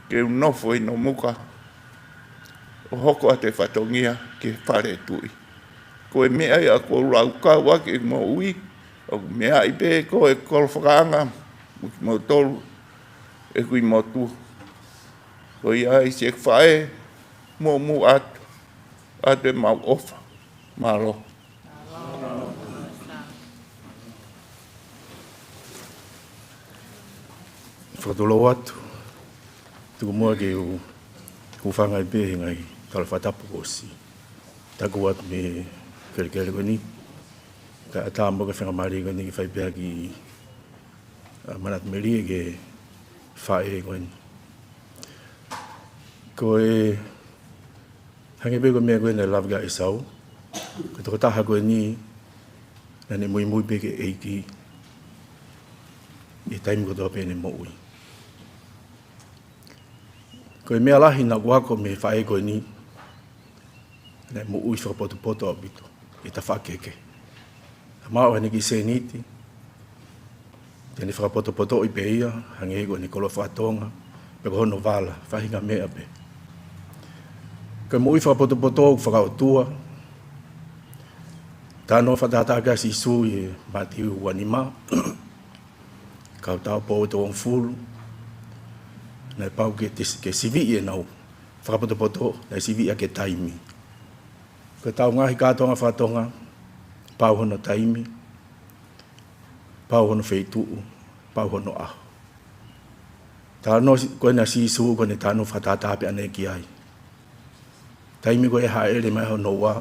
ke u nofo ʻi Nomuka, ʻo hoko atu e fatongia ki he fale tuʻi. Ko e meʻa ia ʻoku ou laukau ʻaki ʻeku moʻui, ʻoku meaʻi pē ko e kolo fakaanga, mo kimoutolu, ʻeku ʻi motu. Ko ia ai siʻeku faʻē, mou mou ʻoatu, ʻoatu ʻemau ʻofa. Mālō. Fakatulou atu. Tuku muʻa ke u, u hūfanga pē he ngaahi tala fakatapu kuo ʻosi taku atu mei he kelekele ko eni. Kae ʻatā muʻa ke faingamālie ko eni ke fai pē ha kiʻi, ʻa, manatu melie ki he faʻē ko eni. Ko e hangē pē ko e meʻa ko ē naʻe lave ki ai ʻa ʻĒsau, ko e tokotaha ko eni naʻa ne muimui pē ki he ʻEiki ʻi he taimi kotoa pē ʻene moʻui. Ko e meʻa lahi naʻa ku ako mei he faʻē ko eni, naʻe moʻui fakapotopoto ʻaupito ʻi he tafaʻaki kehekehe. Naʻe maʻu ʻene kiʻi sēniti, te ne fakapotopotoʻi pē ia, hangē ko ʻene koloa faka-Tonga, pe ko hono vala, faʻahinga meʻa pē. Ko e moʻui fakapotopoto ʻoku faka-ʻOtua, talanoa fakatātā ki ai ʻa Sīsū ʻi he Mātiu ua nima, kau tāupoʻou ʻe toko hongofulu, naʻe pau ke te, ke siviʻi ʻenau fakapotopoto, naʻe siviʻi ʻaki e taimi. Ko ʻetau ngaahi kātoanga faka-Tonga, pau hono taimi, pau hono feituʻu, pau hono ʻaho. Talanoa si-, ko ena ʻa Sīsū, ko ʻene talanoa fakatātā pē ʻaʻana ki ai. Taimi ko ē haʻele mai hono ua,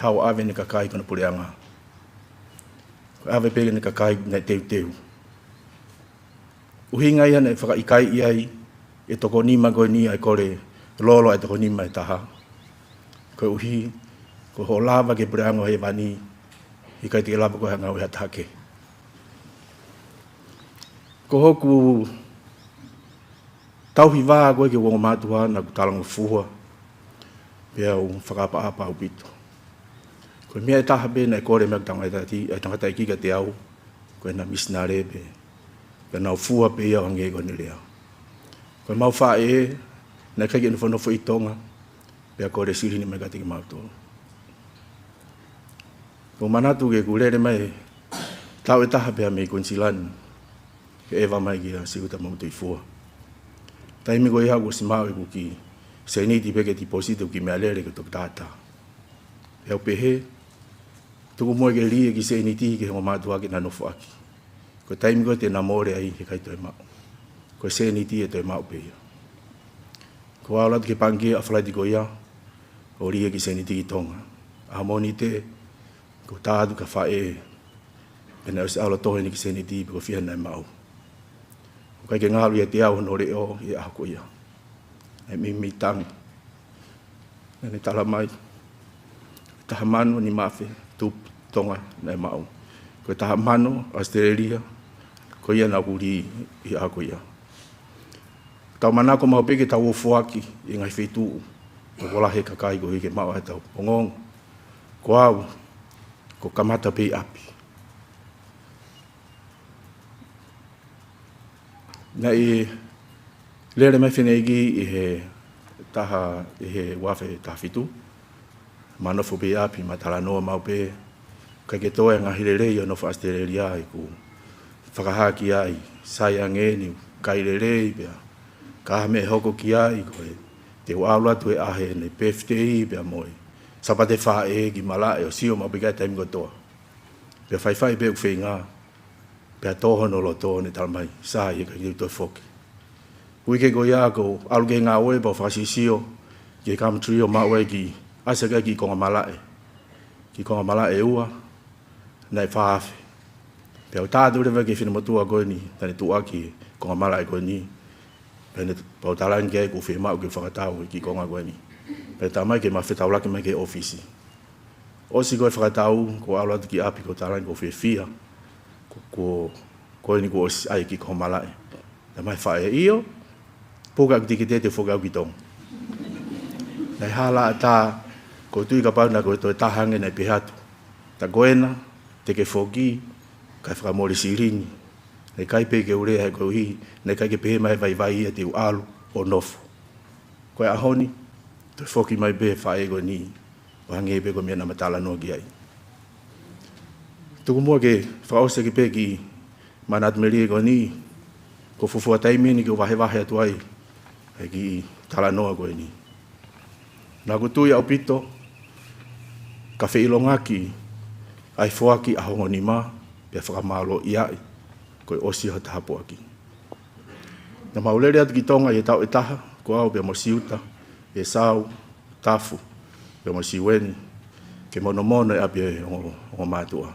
haʻu ʻo ʻave ʻene kakai ki hono puleʻanga. Ko e ʻave pē ʻene kakai naʻe teuteu. ʻUhinga ia naʻe fakaʻikaiʻi ai e toko nima ko eni ʻa e kole lolo ʻa e toko nima ʻe taha. Koeʻuhi, ko hoʻo lava ki he puleʻanga ʻo hēvani, ʻikai te ke lava koe ʻo hangē ha taha kehe. Ko hoku tauhi vā ko ē ki he ongo mātuʻa naʻa ku talangofua, pea u fakaʻapaʻapa ʻaupito. Ko e meʻa ʻe taha pē naʻe kole mei he tangataʻeiki, ʻa e tangataʻeiki kiate au, ko ʻena misinale pē, pea nau fua pē ia ʻo hangē ko ʻene lea. Ko ʻemau faʻē, naʻe ʻikai ke nofonofo ʻi Tonga, pea kole silini mai kiate kimautolu. ʻOku ou manatu ke u lele mai, taʻu ʻe taha pē mei Kuinisilani, ke ʻeva mai kia Siuta Motuifua. Taimi ko ia kuo ʻosi maʻu ʻeku kiʻi sēniti pē ke tipōsiti ʻeku kiʻi meʻalele ki he toki tātā. Pea u pehē, tuku muʻa ke lī e kiʻi sēniti ki he ongo mātuʻa ke na nofo ʻaki. Ko e taimi ko ē te na mole ai heʻikai toe maʻu. Ko e sēniti ʻe toe maʻu pē ia. Ko u ʻalu atu ki he pangikē ʻa Falaite ko ia, ʻo lī e kiʻi sēniti ki Tonga. ʻAho Mōnite, ko u tā atu ki he faʻē, pea naʻe ʻosi ʻalu ʻo tohi ʻene kiʻi sēniti pe ko e fiha naʻe maʻu. ʻOku ʻikai ke ngalu ʻiate au hono leʻo ʻi he ʻaho ko ia. Naʻe meimei tangi. Naʻa ne tala mai, taha mano nima afe tupu Tonga naʻe maʻu. Ko e taha mano ʻAositelēlia, ko ia naʻa ku lī ʻi he ʻaho ko ia. Tau manako maʻu pē ke tau foaki ʻi he ngaahi feituʻu ʻoku lahi e kakai koeʻuhi ke maʻu ai ʻetau ongoongo. Ko au, ʻoku ou kamata pē ʻi ʻapi. Naʻe lele mai e fineʻeiki ʻi he taha, ʻi he ua afe taha fitu. Ma nofo pē ʻi ʻapi, ma talanoa maʻu pē. ʻIkai ke toe ngaahi lelei ʻo nofo ʻAositelēlia, ʻi heʻeku fakahā ki ai, sai ange eni, ʻikai lelei pea. Ka ʻi he meʻa ʻe hoko ki ai, ko e, te u ʻalu atu he ʻaho ʻene pefitei pea mo e Sāpate Faʻē ki malaʻe ʻo sio maʻu pē ki ai taimi kotoa. Pea faifai pē ʻeku feinga, pea tō hono loto ʻo ne tala mai, sai, ʻikai te u toe foki. Uike ko ia ʻoku ou ʻalu ki he ngāue pea u fakasisio ki he Gumtree ʻo maʻu ai e kiʻi, ʻasi ki ai e kiʻi konga malaʻe. Kiʻi konga malaʻe ʻe ua, naʻe fā afe. Pea u tā atu leva ki he finemotuʻa ko eni, naʻa ne tuʻuaki e konga malaʻe ko eni. Pea ne pau talaange ki ai ʻoku fiemaʻu ke fakatau e kiʻi konga ko eni. Pea tala mai ke ma fetaulaki mai ki he ʻōfisi. ʻOsi ko e fakatau, ʻoku ou ʻalu atu ki ʻapi ʻoku ou talaange ʻoku ou fiefia. Ko, ko, ko eni kuo ʻosi ʻai e kiʻi konga malaʻe. Tala mai e faʻē, ʻio, puke ʻeku tikite te u foki au ki Tonga. Naʻe hala ʻatā, ʻoku ou tui kapau naʻe ko e toe taha ange naʻe pehē atu. Tā ko ena, te ke foki, kae fakamole silini. Naʻe ʻikai pē ke u lea he koeʻuhi, naʻe ʻikai ke pehē mai e vaivai ia te u ʻalu ʻo nofo. Ko e ʻaho ni, toe foki mai pē e faʻē ko eni, ʻo hangē pē ko e meʻa naʻa ma talanoa ki ai. Tuku muʻa ke fakaʻosi ʻaki pē e kiʻi manatu melie ko eni, ko e fuofua taimi eni ke u vahevahe atu ai e kiʻi talanoa ko eni. Naʻa ku tui ʻaupito, ka feʻilongaki ʻa e foaki ʻaho ongo nima, pea fakamālō ʻi ai, ko e ʻosi hoʻo tāpuaki. Naʻa mau lele atu ki Tonga ʻi he taʻu ʻe taha, ko au pea mo Siuta, ʻEsau, Tafu, pea mo Siueni, ke monomono ʻi ʻapi ʻo e ongo, ongo mātuʻa.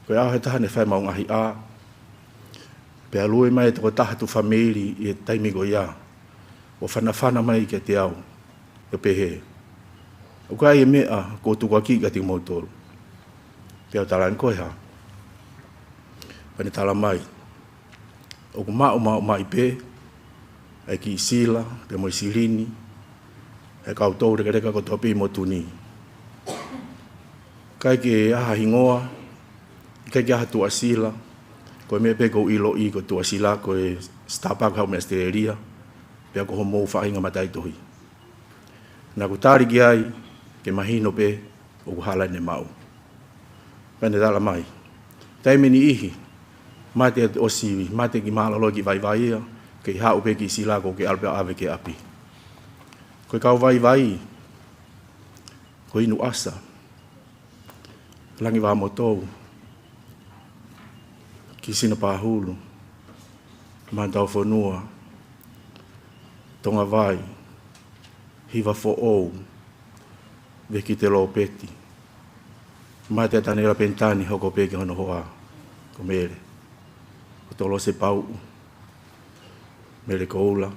Ko e ʻaho ʻe taha naʻe fai ʻemau ngaahi ʻā, pea lue mai e tokotaha tuʻu fāmili ʻi he taimi ko ia, ʻo fanafana mai kiate au, ʻo pehē, ʻoku ʻi ai e meʻa kuo tukuakiʻi kiate kimoutolu. Pea u talaange, ko e hā? Pea ne talamai, ʻoku maʻu maʻu mai pē ʻa e kiʻi sila, pea mo e silini ʻa e kau toulekeleka kotoa pē ʻi motu ni. ʻIkai ke ʻi ai ha hingoa, ʻikai ke ʻi ai ha tuʻasila, ko e meʻa pē ʻoku ou ʻiloʻi ko e tuʻasila ko e stamp ʻoku haʻu mei ʻAositelēlia, pea ko homou faʻahinga mataʻitohi. Naʻa ku tali ki ai, ke mahino pē ʻoku hala ʻene maʻu. Pea ne talamai, taimi ʻe niʻihi, mate ʻosi, mate ki mālōlō ki vaivai ia, kei haʻu pē kiʻi sila ʻoku ke ʻalu pē ʻo ʻave ki ʻapi. Ko e kau vaivai, ko Inuʻasa, Langivamotou, Kisina Pahulu, Mataufonua, Tongavai, Hiva Foʻou, Vekite Lopeti, mate ʻa Taniela Penitani, hoko pē ki hono hoa ko Mele, ko Tolose Pauʻu, Mele Koula,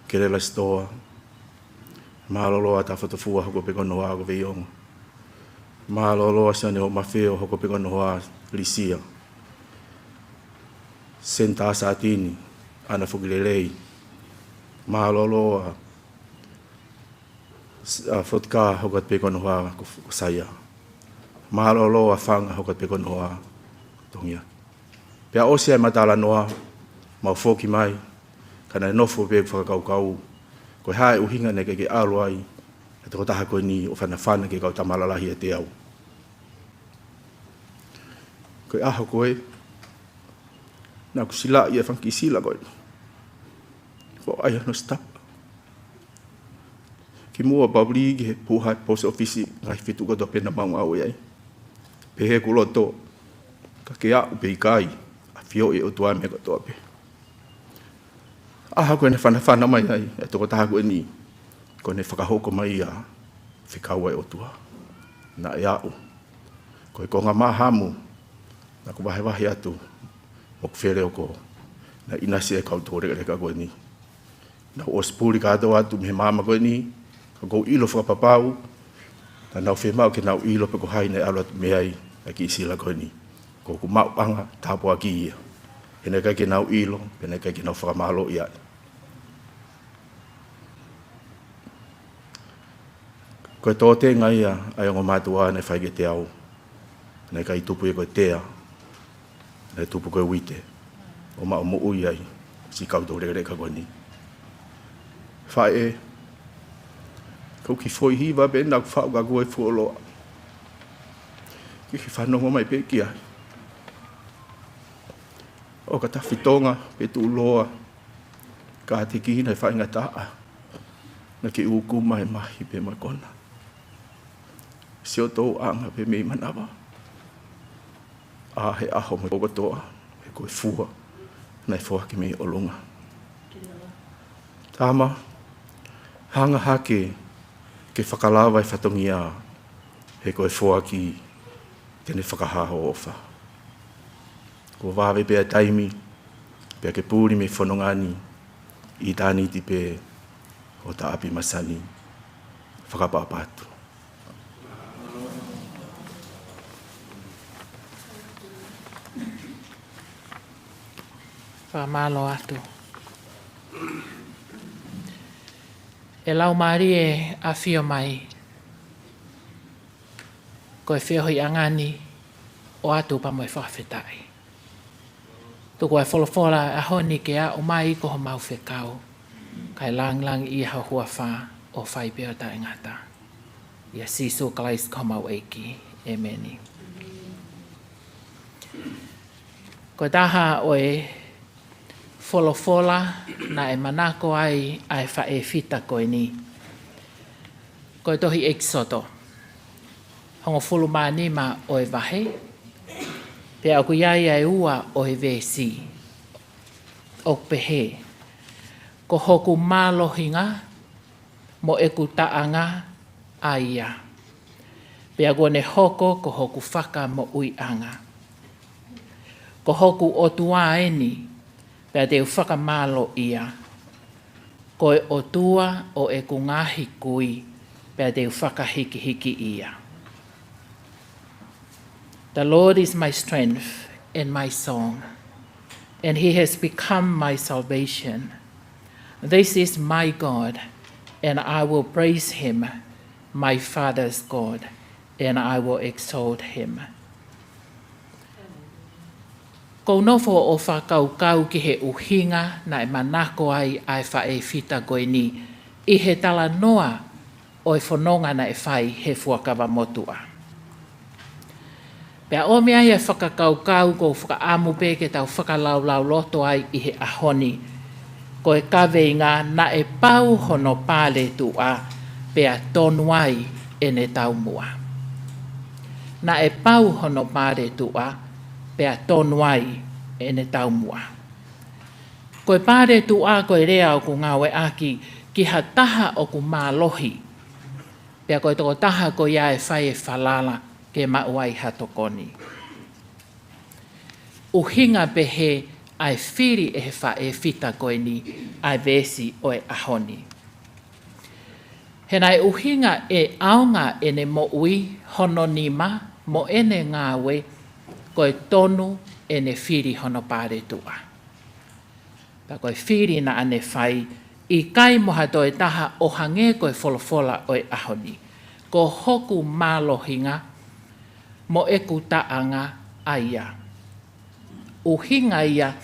Kelela Sitoa, mālōlō ʻa Tafotofua, hoko pē ki hono hoa ko Veiongo. Mālōlō ʻa Sione Hoʻomafeo, hoko pē ki hono hoa Lisia. Senta Satini, ʻAna Foki Lelei. Mālōlō ʻa, ʻa Fotika, hoko pē ki hono hoa ko, ko Saia. Mālōlō ʻa Fanga, hoko pē ki hono hoa Tongia. Pea ʻosi ʻa e matalanoa, mau foki mai, ka naʻe nofo pē ʻeku fakakaukau, ko e hā e ʻuhinga naʻe ʻikai ke ʻalu ai ʻa e tokotaha ko eni ʻo fanafana ki he kau tama lalahi ʻiate au. Ko e ʻaho ko ē, naʻa ku silaʻi ʻa e fanga kiʻi sila ko ē. Ko e ʻai hono stamp. Kimuʻa pau lī ki he puha post office, ngaahi feituʻu kotoa pē naʻa mau ngāue ai. Pehē ʻeku loto, ka ke aʻu pe ʻikai, ʻafioʻi ʻe he ʻOtua e meʻa kotoa pē. ʻAho ko ē naʻe fanafana mai ai ʻa e tokotaha ko eni, ko ʻene fakahoko mai ʻa e fekau ʻa e ʻOtua. Naʻe aʻu. Ko e konga mahamu, naʻa ku vahevahe atu mo ʻeku feleoko, naʻe ʻinasi e kau toulekeleka ko eni. Naʻa ku ʻosi puli kātoa atu mei he maama ko eni, ka ʻoku ou ʻilo fakapapau, naʻa nau fiemaʻu ke nau ʻilo pe ko hai naʻe ʻalu atu mei ai ʻa e kiʻi sila ko eni. Ko hoku maʻuʻanga tāpuaki ia. He naʻe ʻikai ke nau ʻilo, he naʻe ʻikai ke nau fakamālōʻia ai. Ko e tōtenga ia ʻa e ongo mātuʻa naʻe fai kiate au. Naʻe ʻikai tupu ia ko e tea, naʻe tupu ko e uite, ʻo maʻu moʻui ai siʻi kau toulekeleka ko eni. Faʻē, ko e kiʻi foʻi hiva pē naʻa ku faʻu ka kuo fuoloa. Ke ke fanongo mai pē ki ai. ʻO ka tafitonga pe tuʻuloa, ka te kina e faingataʻa, naʻa ke uku mai mahi pē mo e kona. Sio tōʻanga pē mei manava. ʻA he ʻaho mo e pō kotoa, he ko e fua naʻe foaki mei ʻolunga. Tama, hanga hake ke fakalava e fatongia, he ko e foaki te ne fakahā ho ʻofa. Kuo vave pē ʻa e taimi, pea ke puli mei he fononga ni, ʻitāniti pē ʻo ta ʻapi masani. Fakaʻapaʻapa atu. Fakamālō atu. ʻE Laumālie ʻafio mai, ko e feohiʻanga ni ʻoatu pea mo e fakafetaʻi. Tuku ʻa e folofola ʻo e ʻaho ni ke aʻu mai ko homau fekau, kae lāngilangiʻia ho huafa ʻo fai pē ʻo taʻengata. ʻIa Sīsū Kalaisi ko homau ʻEiki. ʻĒmeni. Ko e taha ʻo e folofola naʻe manako ai ʻa e faʻē fita ko eni, ko e tohi ʻEkisoto, hongofulu mā nima ʻo e vahe, pea ʻoku ʻi ai ʻa e ua ʻo e veesi, ʻoku pehē, ko hoku mālohinga mo ʻeku taʻanga ʻa ia, pea kuo ne hoko ko hoku fakamoʻuiʻanga. Ko hoku ʻOtua eni, pea te u fakamālōʻia. Ko e ʻOtua ʻo ʻeku ngaahi kui, pea te u fakahīkihikiʻi ia. The Lord is my strength and my song, and he has become my salvation. This is my God, and I will praise him, my father's God, and I will exalt him. Kou nofo ʻo fakakaukau ki he ʻuhinga naʻe manako ai ʻa e faʻē fita ko eni ʻi he talanoa ʻo e fononga naʻe fai he fuakava motuʻa. Pea ʻomi ai e fakakaukau kou fakaʻamu pē ke tau fakalaulauloto ai ʻi he ʻaho ni, ko e kaveinga naʻe pau hono paletuʻa pea tonu ai ʻene taumuʻa. Naʻe pau hono paletuʻa pea tonu ai ʻene taumuʻa. Ko e paletuʻa ko e lea ʻoku ngāueʻaki ki ha taha ʻoku mālohi, pea ko e tokotaha ko ia ʻe fai e falala ke maʻu ai ha tokoni. ʻUhinga pehē ʻa e fili ʻe he faʻē fita ko eni ʻa e veesi ʻo e ʻaho ni. He naʻe ʻuhinga ʻe ʻaonga ʻene moʻui, hono nima mo ʻene ngāue, ko e tonu ʻene fili hono paletuʻa. Pea ko e fili naʻa ne fai, ʻikai mo ha toe taha ʻo hangē ko e folofola ʻo e ʻaho ni. Ko hoku mālohinga mo ʻeku taʻanga ʻa ia. ʻUhinga ia,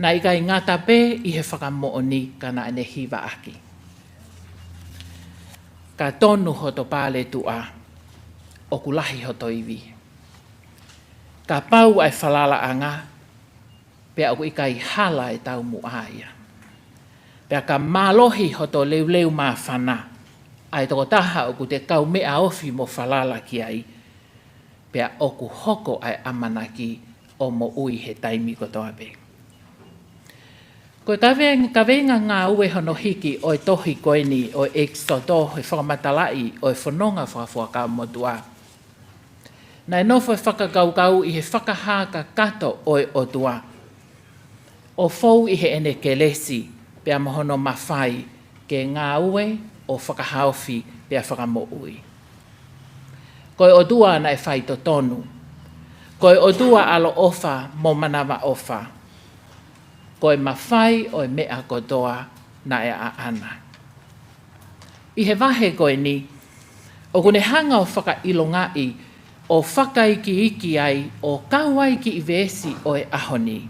naʻe ʻikai ngata pē ʻi he fakamoʻoni ka naʻa ne hivaʻaki. Ka tonu hoto paletuʻa, ʻoku lahi hoto ivi. Kapau ʻa e falalaʻanga, pea ʻoku ʻikai hala e taumuʻa ia. Pea ka mālohi hoto leuleu māfana, ʻa e tokotaha ʻoku te kaumeʻa ofi mo falala ki ai, pea ʻoku hoko ʻa e ʻamanaki ʻo moʻui he taimi kotoa pē. Ko e kave-, kaveinga ngāue hono hiki ʻo e tohi ko eni ʻo e ʻEkisoto he fakamatalaʻi ʻo e fononga fakafuakava motuʻa. Naʻe nofo e fakakaukau ʻi he fakahā kakato ʻo e ʻOtua, ʻo fou ʻi heʻene kelesi pea mo hono mafai ke ngāue ʻo fakahaofi pea fakamoʻui. Ko e ʻOtua naʻe faitotonu. Ko e ʻOtua ʻaloʻofa mo manavaʻofa. Ko e mafai ʻo e meʻa kotoa naʻe ʻaʻana. ʻI he vahe ko eni, ʻoku ne hanga ʻo fakaʻilongaʻi, ʻo fakaikiiki ai, ʻo kau ai kiʻi veesi ʻo e ʻaho ni,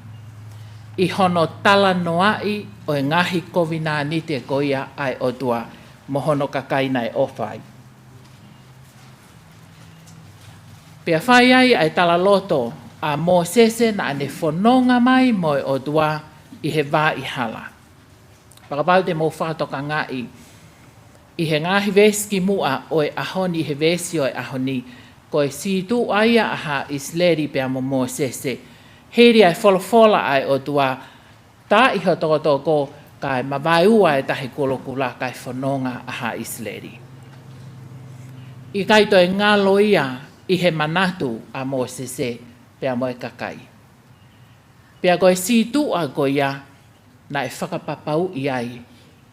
ʻi hono talanoaʻi ʻo e ngaahi kovinānite ko ia ʻa e ʻOtua mo hono kakai naʻe ʻofa ai. Pea fai ai ʻa e talaloto ʻa Mōsese naʻa ne fononga mai mo e ʻOtua ʻi he vā ʻi hala. Fakapau te mou fakatokangaʻi, ʻi he ngaahi veesi kimuʻa ʻo e ʻaho ni, he veesi ʻo e ʻaho ni, ko e sītuʻa ia ʻa haʻa ʻIsileli pea mo Mōsese. Hili ʻa e folofola ʻa e ʻOtua, taaʻi ho tokotoko, kae mavaeua e Tahi Kulokula kae fononga ʻa haʻa ʻIsileli. ʻIkai toe ngalo ia ʻi he manatu ʻa Mōsese pea mo e kakai. Pea ko e sītuʻa ko ia, naʻe fakapapauʻi ai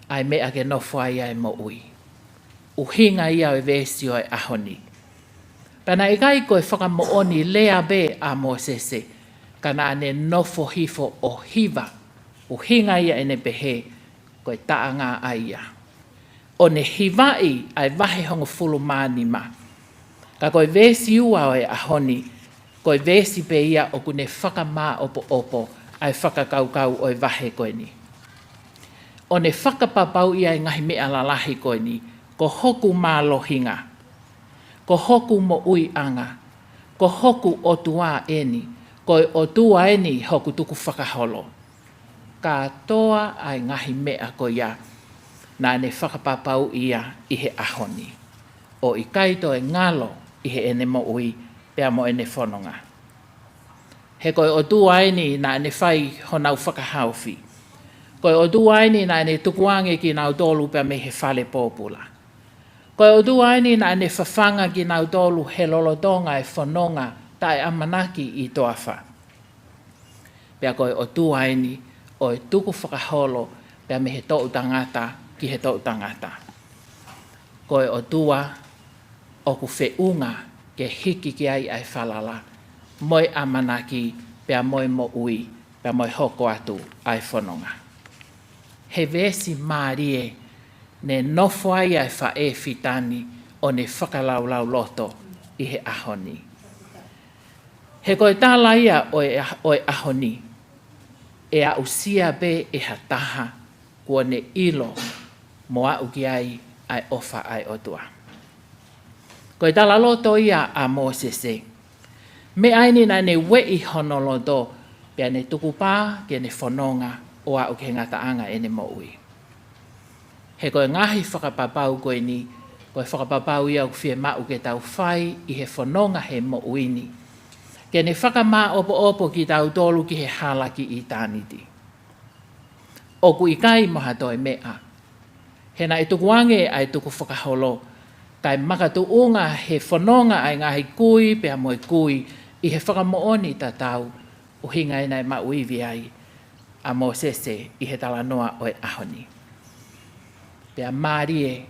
ʻa e meʻa ke nofo ai ʻa e moʻui. ʻUhinga ia ʻo e veesi ʻo e ʻaho ni. Pea naʻe ʻikai ko e fakamoʻoni lea pē ʻa Mōsese, ka naʻa ne nofo hifo ʻo hiva. ʻUhinga ia ʻene pehē, ko e taʻanga ʻa ia. ʻO ne hivaʻi ʻa e vahe hongofulu mā nima. Ka ko e veesi ua ʻo e ʻaho ni, ko e veesi pē ia ʻoku ne fakamāʻopoʻopo ʻa e fakakaukau ʻo e vahe ko eni. ʻO ne fakapapauʻi ʻa e ngaahi meʻa lalahi ko eni, ko hoku mālohinga, ko hoku moʻuiʻanga, ko hoku ʻOtua eni, ko e ʻOtua eni hoku tukufakaholo. Kātoa ʻa e ngaahi meʻa ko ia, naʻa ne fakapapauʻi ia ʻi he ʻaho ni. ʻO ʻikai toe ngalo ʻi heʻene moʻui pea mo ʻene fononga. He ko e ʻOtua eni naʻa ne fai honau fakahaofi. Ko e ʻOtua eni naʻa ne tukuange kinautolu pea mei he fale pōpula. Ko e ʻOtua eni naʻa ne fafanga kinautolu he lolotonga e fononga taʻeʻamanaki ʻi toafa. Pea ko e ʻOtua eni ʻo e tukufakaholo pea mei he toʻutangata ki he toʻutangata. Ko e ʻOtua ʻoku feʻunga ke hiki ki ai ʻa e falala, mo e ʻamanaki, pea mo e moʻui, pea mo e hoko atu ʻa e fononga. He veesi mālie ne nofo ai ʻa e faʻē fita ni ʻo ne fakalaulauloto ʻi he ʻaho ni. He ko e tala ia ʻo e, ʻo e ʻaho ni, ʻe aʻusia pē ʻe ha taha kuo ne ʻilo mo aʻu ki ai ʻa e ʻofa ʻa e ʻOtua. Ko e talaloto ia ʻa Mōsese. Meʻa eni naʻa ne ueʻi hono loto, pea ne tukupā ke ne fononga ʻo aʻu ki he ngataʻanga ʻene moʻui. He ko e ngaahi fakapapau ko eni, ko e fakapapau ia ʻoku fiemaʻu ke tau fai ʻi he fononga he moʻui ni, ke ne fakamāʻopoʻopo kitautolu ki he hala ki ʻitāniti. ʻOku ʻikai mo ha toe meʻa. He naʻe tukuange ʻa e tukufakaholo, kae makatuʻunga he fononga ʻa e ngaahi kui pea mo e kui ʻi he fakamoʻoni tatau, ʻuhinga ia naʻe maʻu ivi ai ʻa Mōsese ʻi he talanoa ʻo e ʻaho ni. Pea mālie,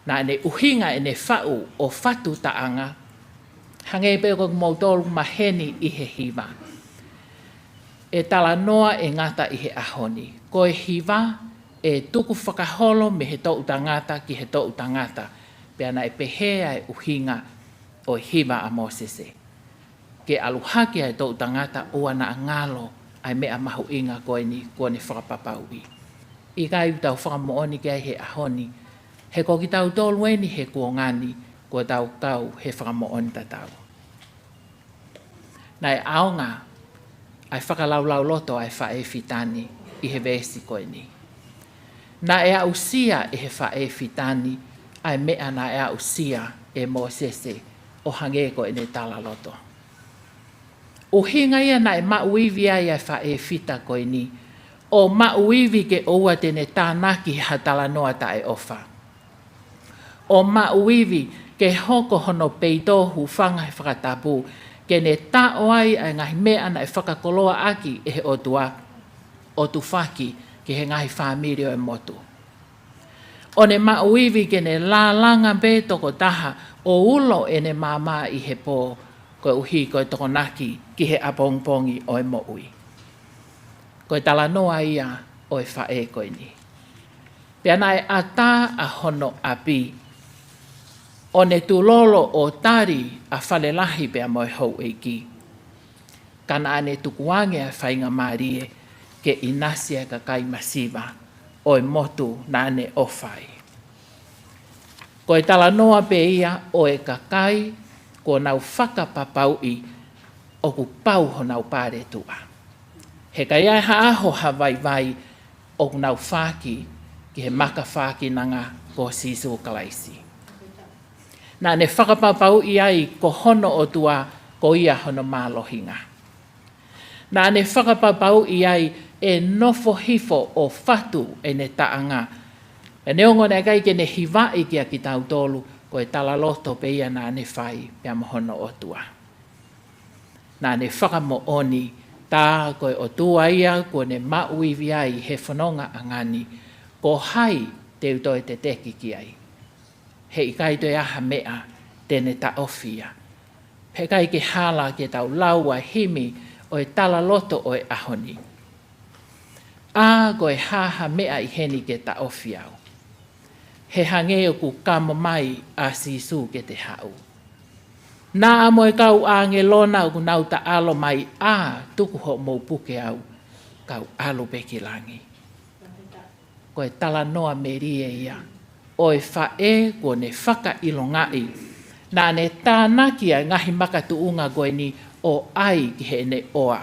naʻa ne ʻuhinga ʻene faʻu ʻo fatu taʻanga, hangē pē ko kimoutolu maheni ʻi he hiva. ʻE talanoa ʻe ngata ʻi he ʻaho ni. Ko e hiva ʻe tukufakaholo mei he toʻutangata ki he toʻutangata, pea naʻe pehē ʻa e ʻuhinga ʻo e hiva ʻa Mōsese. Ke ʻalu hake ʻa e toʻutangata ʻoua naʻa ngalo ʻa e meʻa mahuʻinga ko eni kuo ne fakapapauʻi. ʻIkai ʻoku tau fakamoʻoni ki ai he ʻaho ni, he ko kitautolu eni he kuonga ni kuo tau kau he fakamoʻoni tatau. Naʻe ʻaonga ʻa e fakalaulauloto ʻa e faʻē fita ni ʻi he veesi ko eni. Naʻe aʻusia ʻe he faʻē fita ni ʻa e meʻa naʻe aʻusia ʻe Mōsese ʻo hangē ko ʻene talaloto. ʻUhinga ia naʻe maʻu ivi ai ʻa e faʻē fita ko eni, ʻo maʻu ivi ke ʻoua te ne tānaki ha talanoa taʻeʻofa. ʻO maʻu ivi ke hoko hono peito hūfanga he fakatapu, ke ne taʻo ai ʻa e ngaahi meʻa naʻe fakakoloaʻaki ʻe he ʻOtua ʻo tufaki ki he ngaahi fāmili ʻo e motu. ʻO ne maʻu ivi ke ne lālanga pē tokotaha ʻo ulo ʻene maama ʻi he pō, koeʻuhi ko e tokonaki ki he ʻapongipongi ʻo e moʻui. Ko e talanoa ia ʻo e faʻē ko eni. Pea naʻe ʻatā ʻa hono ʻapi, ʻo ne tulolo ʻo tali ʻa Falelahi pea mo e houʻeiki. Ka naʻa ne tukuange ʻa e faingamālie ke ʻinasi ʻa e kakai masiva ʻo e motu naʻa ne ʻofa ai. Ko e talanoa pē ia ʻo e kakai kuo nau fakapapauʻi ʻoku pau honau paletuʻa. He ʻikai ʻi ai ha ʻaho ha vaivai ʻoku nau fāki ki he maka fākinanga ko Sīsū Kalaisi. Naʻa ne fakapapauʻi ai ko hono ʻOtua ko ia hono mālohinga. Naʻa ne fakapapauʻi ai ʻe nofo hifo ʻo fatu ʻene taʻanga. Pea neongo naʻe ʻikai ke ne hivaʻi kia kitautolu, ko e talaloto pē ia naʻa ne fai pea mo hono ʻOtua. Naʻa ne fakamoʻoni tā ko e ʻOtua ia kuo ne maʻu ivi ai he fonongaʻanga ni, ko hai te u toe teteki ki ai. He ʻikai toe ʻi ai ha meʻa te ne taʻofi ia. He ʻikai ke hala ke tau lau ʻa e himi ʻo e talaloto ʻo e ʻaho ni. ʻĀ, ko e hā ha meʻa ʻi heni ke taʻofi au. He hangē ʻoku kamo mai ʻa Sīsū ke te haʻu. Naʻa mo e kau ʻāngelo na ʻoku nau taʻalo mai, ʻā, tuku hoʻomou puke au, kau ʻalu pē ki langi. Ko e talanoa melie ia ʻo e faʻē kuo ne fakaʻilongaʻi naʻa ne tānaki ʻa e ngaahi makatuʻunga ko eni ʻo ʻai ki heʻene ʻoa,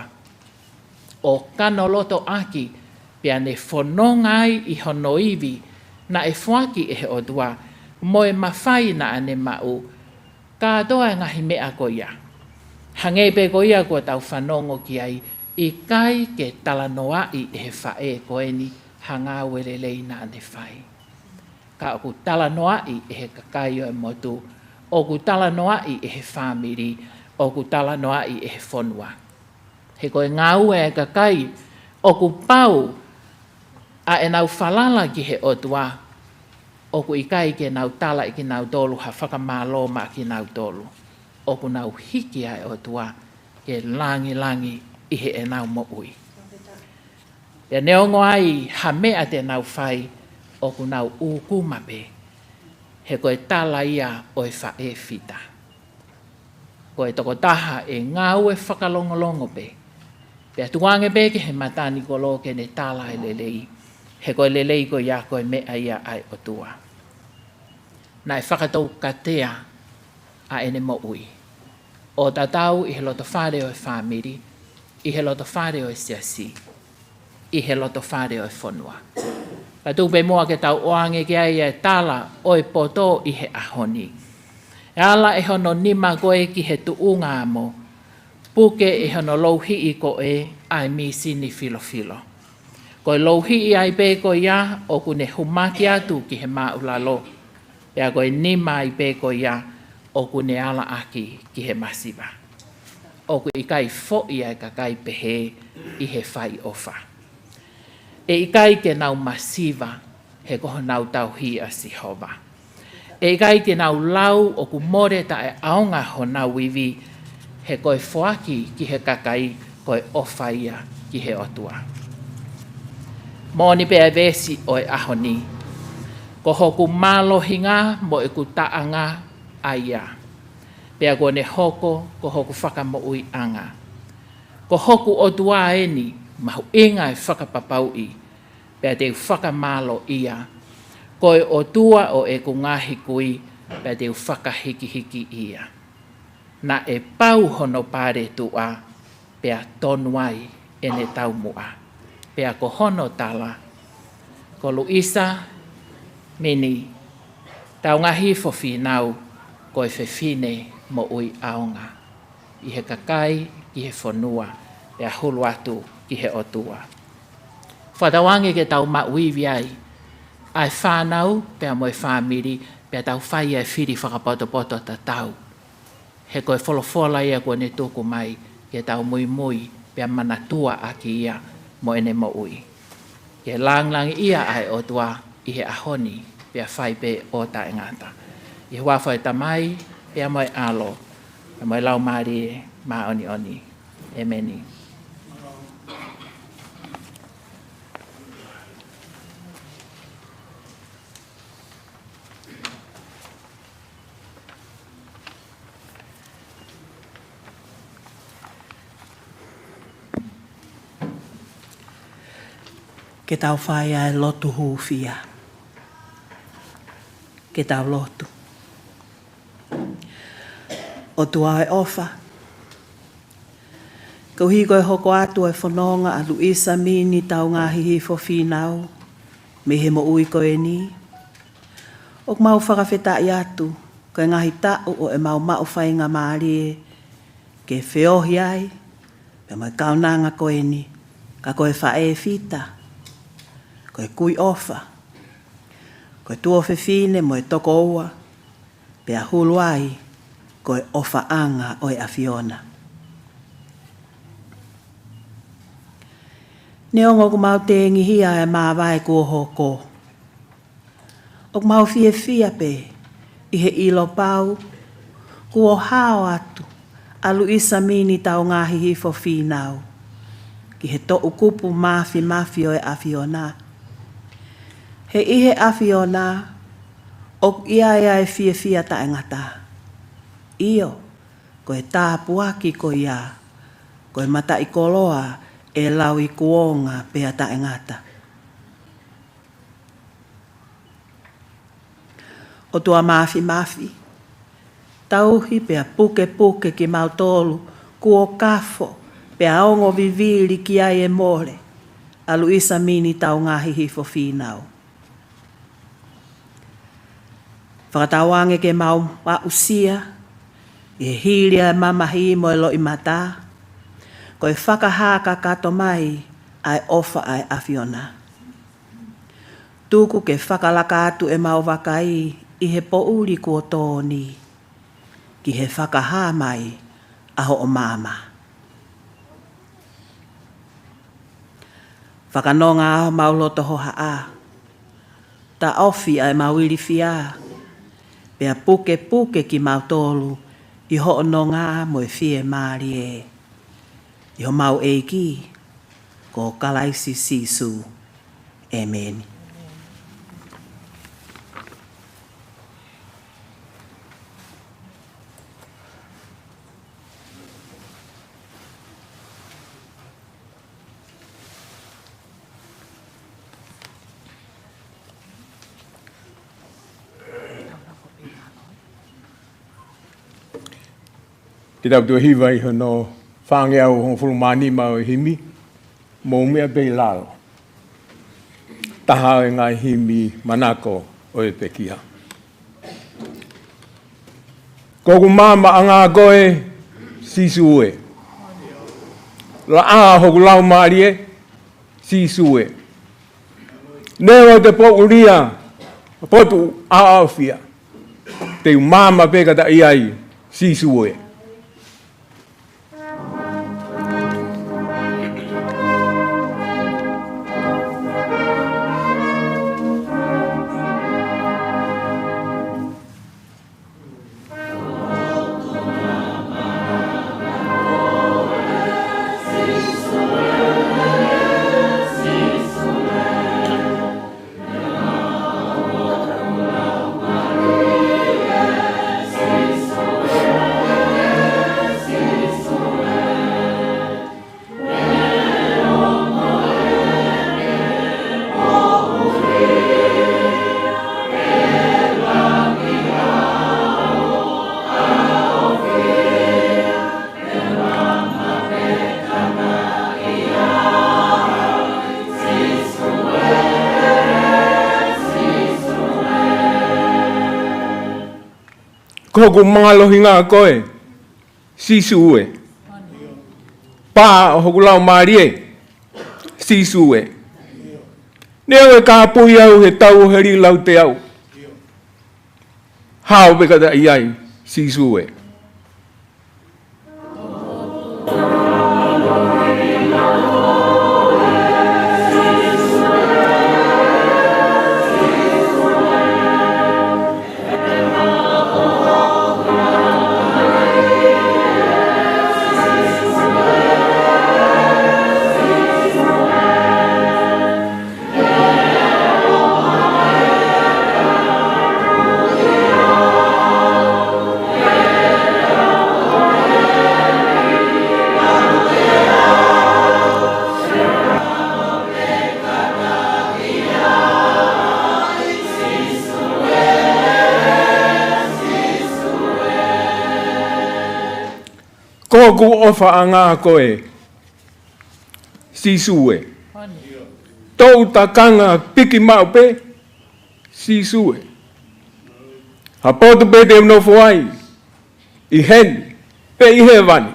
ʻo kanolotoʻaki, pea ne fononga ai ʻi hono ivi naʻe foaki ʻe he ʻOtua, mo e mafai naʻa ne maʻu, kātoa e ngaahi meʻa ko ia. Hangē pē ko ia kuo tau fanongo ki ai, ʻikai ke talanoaʻi ʻe he faʻē ko eni ha ngāue lelei naʻa ne fai. Ka ʻoku talanoaʻi ʻe he kakai ʻo e motu, ʻoku talanoaʻi ʻe he fāmili, ʻoku talanoaʻi ʻe he fonua. He ko e ngāue ʻa e kakai ʻoku pau ʻa ʻenau falala ki he ʻOtua, ʻoku ʻikai ke nau tala ʻe kinautolu ha fakamālō maʻa kinautolu. ʻOku nau hiki ʻa e ʻOtua ke langilangi ʻi heʻenau moʻui. Pea neongo ai ha meʻa te nau fai, ʻoku nau ʻūkuma pē, he ko e tala ia ʻo e faʻē fita. Ko e tokotaha ʻe ngāue fakalongolongo pē, pea tuku ange pē ki he matanikolo ke ne tala e lelei, he ko e lelei ko ia ko e meʻa ia ʻa e ʻOtua. Naʻe fakatoukatea ʻa ʻene moʻui, ʻo tatau ʻi he lotofale ʻo e fāmili, ʻi he lotofale ʻo e siasi, ʻi he lotofale ʻo e fonua. Ka tuku pē muʻa ke tau ʻoange ki ai e tala ʻo e poto ʻi he ʻaho ni. ʻE ala ʻe hono nima ko ē ki he tuʻunga amo, puke ʻe hono louhiʻi ko ē ʻa e mīsini filofilo. Ko e louhiʻi ai pē ko ia ʻoku ne humaki atu ki he māʻulalo, pea ko e nima ai pē ko ia ʻoku ne ala ʻaki ki he masiva. ʻOku ʻikai foʻi ʻa e kakai pehē ʻi he fai ʻofa. ʻE ʻikai ke nau masiva, he ko honau tauhi ʻa Sihova. ʻE ʻikai ke nau lau ʻoku mole taʻeʻaonga honau ivi, he ko e foaki ki he kakai ko e ʻofa ia ki he ʻOtua. Moʻoni pē ʻa e veesi ʻo e ʻaho ni. Ko hoku mālohinga mo ʻeku taʻanga ʻa ia, pea kuo ne hoko ko hoku fakamoʻuiʻanga. Ko hoku ʻOtua eni, mahuʻinga e fakapapauʻi, pea te u fakamālōʻia. Ko e ʻOtua ʻo ʻeku ngaahi kui, pea te u fakahikihiki ia. Naʻe pau hono pale tuʻa, pea tonu ai ʻene taumuʻa. Pea ko hono tala, ko Luisa Mini Taungahifo Fīnau, ko e fefine moʻui ʻaonga ʻi he kakai, ki he fonua, pea hulu atu ki he ʻOtua. Fakatauange ke tau maʻu ivi ai ʻa e fānau pea mo e fāmili, pea tau fai ʻa e fili fakapotopoto tatau. He ko e folofola ia kuo ne tuku mai ke tau muimui pea manatua ʻaki ia mo ʻene moʻui. Ke langilangiʻia ʻa e ʻOtua ʻi he ʻaho ni, pea fai pē ʻo taʻengata. ʻI he huafa ʻo e Tamai, pea mo e ʻAlo, pea mo e Laumālie Māʻoniʻoni. ʻEmeni. Ke tau fai ʻa e lotu hūfia. Ke tau lotu. ʻOtua ʻo e ʻofa, koeʻuhi ko e hoko atu e fononga ʻa Luisa Mini Taungahifo Fīnau mei he moʻui ko eni, ʻoku mau fakafetaʻi atu ko e ngaahi taʻu ʻo ʻemau maʻu faingamālie ke feohi ai pea mo e kaunanga ko eni, ka ko e faʻē fita, ko e kui ʻofa, ko e tuofefine mo e tokoua, pea hulu ai ko e ʻofaʻanga ʻo e ʻAfiona. Neongo ʻoku mau tengihia e māvae kuo hoko, ʻoku mau fiefia pē ʻi he ʻilo pau kuo hao atu ʻa Luisa Mini Taungahifo Fīnau ki he toʻukupu māfimafi ʻo e ʻAfiona. He ʻi he ʻAfiona ʻoku ʻi ai ʻa e fiefia taʻengata. ʻIo, ko e tāpuaki ko ia, ko e mataʻikoloa ʻe lauikuonga pea taʻengata. ʻOtua Māfimafi, tauhi pea pukepuke kimautolu kuo kafo pea ongo vivili ki ai e mole ʻa Luisa Mini Taungahifo Fīnau. Fakatauange ke mau aʻusia ʻi he hili ʻa e mamahi mo e loʻimata, ko e fakahā kakato mai ʻa e ʻofa ʻa e ʻAfiona. Tuku ke fakalaka atu ʻemau vakai ʻi he poʻuli kuo tō ni ki he fakahā mai ʻa hoʻo maama. Fakanonga ʻa homau loto hohaʻa, taʻofi ʻa ʻemau ilifia, pea pukepuke kimautolu ʻi hoʻo nonga mo e fiemālie. ʻI homau ʻEiki ko Kalaisi Sīsū. ʻĒmeni. Ke tau toe hiva ʻi hono fāngeau hongofulu mā nima ʻo e himi, Mou Meʻa Pē ʻi Lalo. Taha ʻo e ngaahi himi manako ʻo e pekia. Ko hoku maama ʻanga koe, Sīsū ē. Laʻā hoku laumālie, Sīsū ē. Neongo ʻete poʻulia, potu ʻaʻaofia, te u maama pē kata ʻi ai, Sīsū ē. Ko hoku mālohinga koe, Sīsū ē. Pā ʻo hoku laumālie, Sīsū ē. Neongo ʻe kāpui au he tau ʻo heli lauteau, hao pē kata ʻi ai, Sīsū ē. Ko hoku ʻofaʻanga koe, Sīsū ē. Toʻu takanga piki maʻu pē, Sīsū ē. Ha potu pē te u nofo ai, ʻi heni pe ʻi hēvani,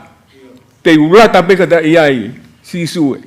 te u lata pē kata ʻi ai, Sīsū ē.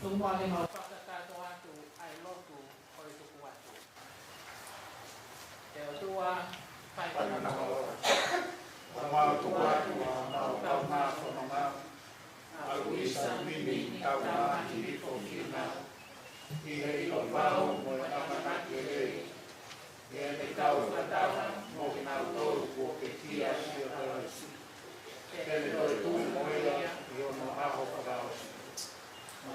Tuku muʻa ke mau fakakakato atu ʻa e lotu ko e tuku atu. ʻE ʻOtua, fai mana ʻo mau tuku atu ʻa mau kaungā fononga, ʻa Luisa Mimi Taunga Hilifo Kina, ʻi he ʻilo pau mo e ʻamanaki lelei, ʻi heʻene kau fakataha mo kinautolu kuo pekia ʻia Kalaisi, ke ne toe tuʻu mo ia ʻi hono ʻaho fakaʻosi.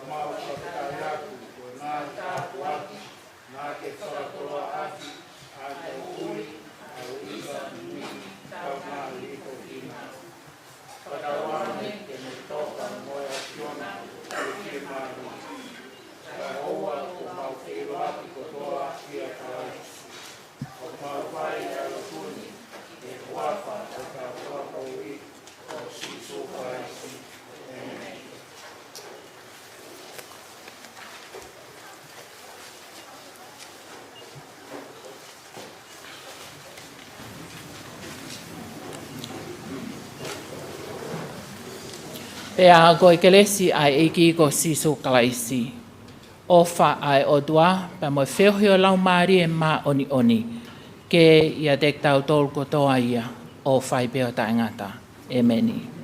Mau fakafetaʻi atu ko e ngaahi tāpuaki naʻa ke fakakoloa ʻaki ʻa e tauhi ʻa Luisa Mimi Pea ko e kelesi ʻa e ʻEiki ko Sīsū Kalaisi, ʻofa ʻa e ʻOtua, pea mo e feohi ʻo e Laumālie Māʻoniʻoni, ke ʻiate kitautolu kotoa ia, ʻo fai pē ʻo taʻengata. ʻEmeni.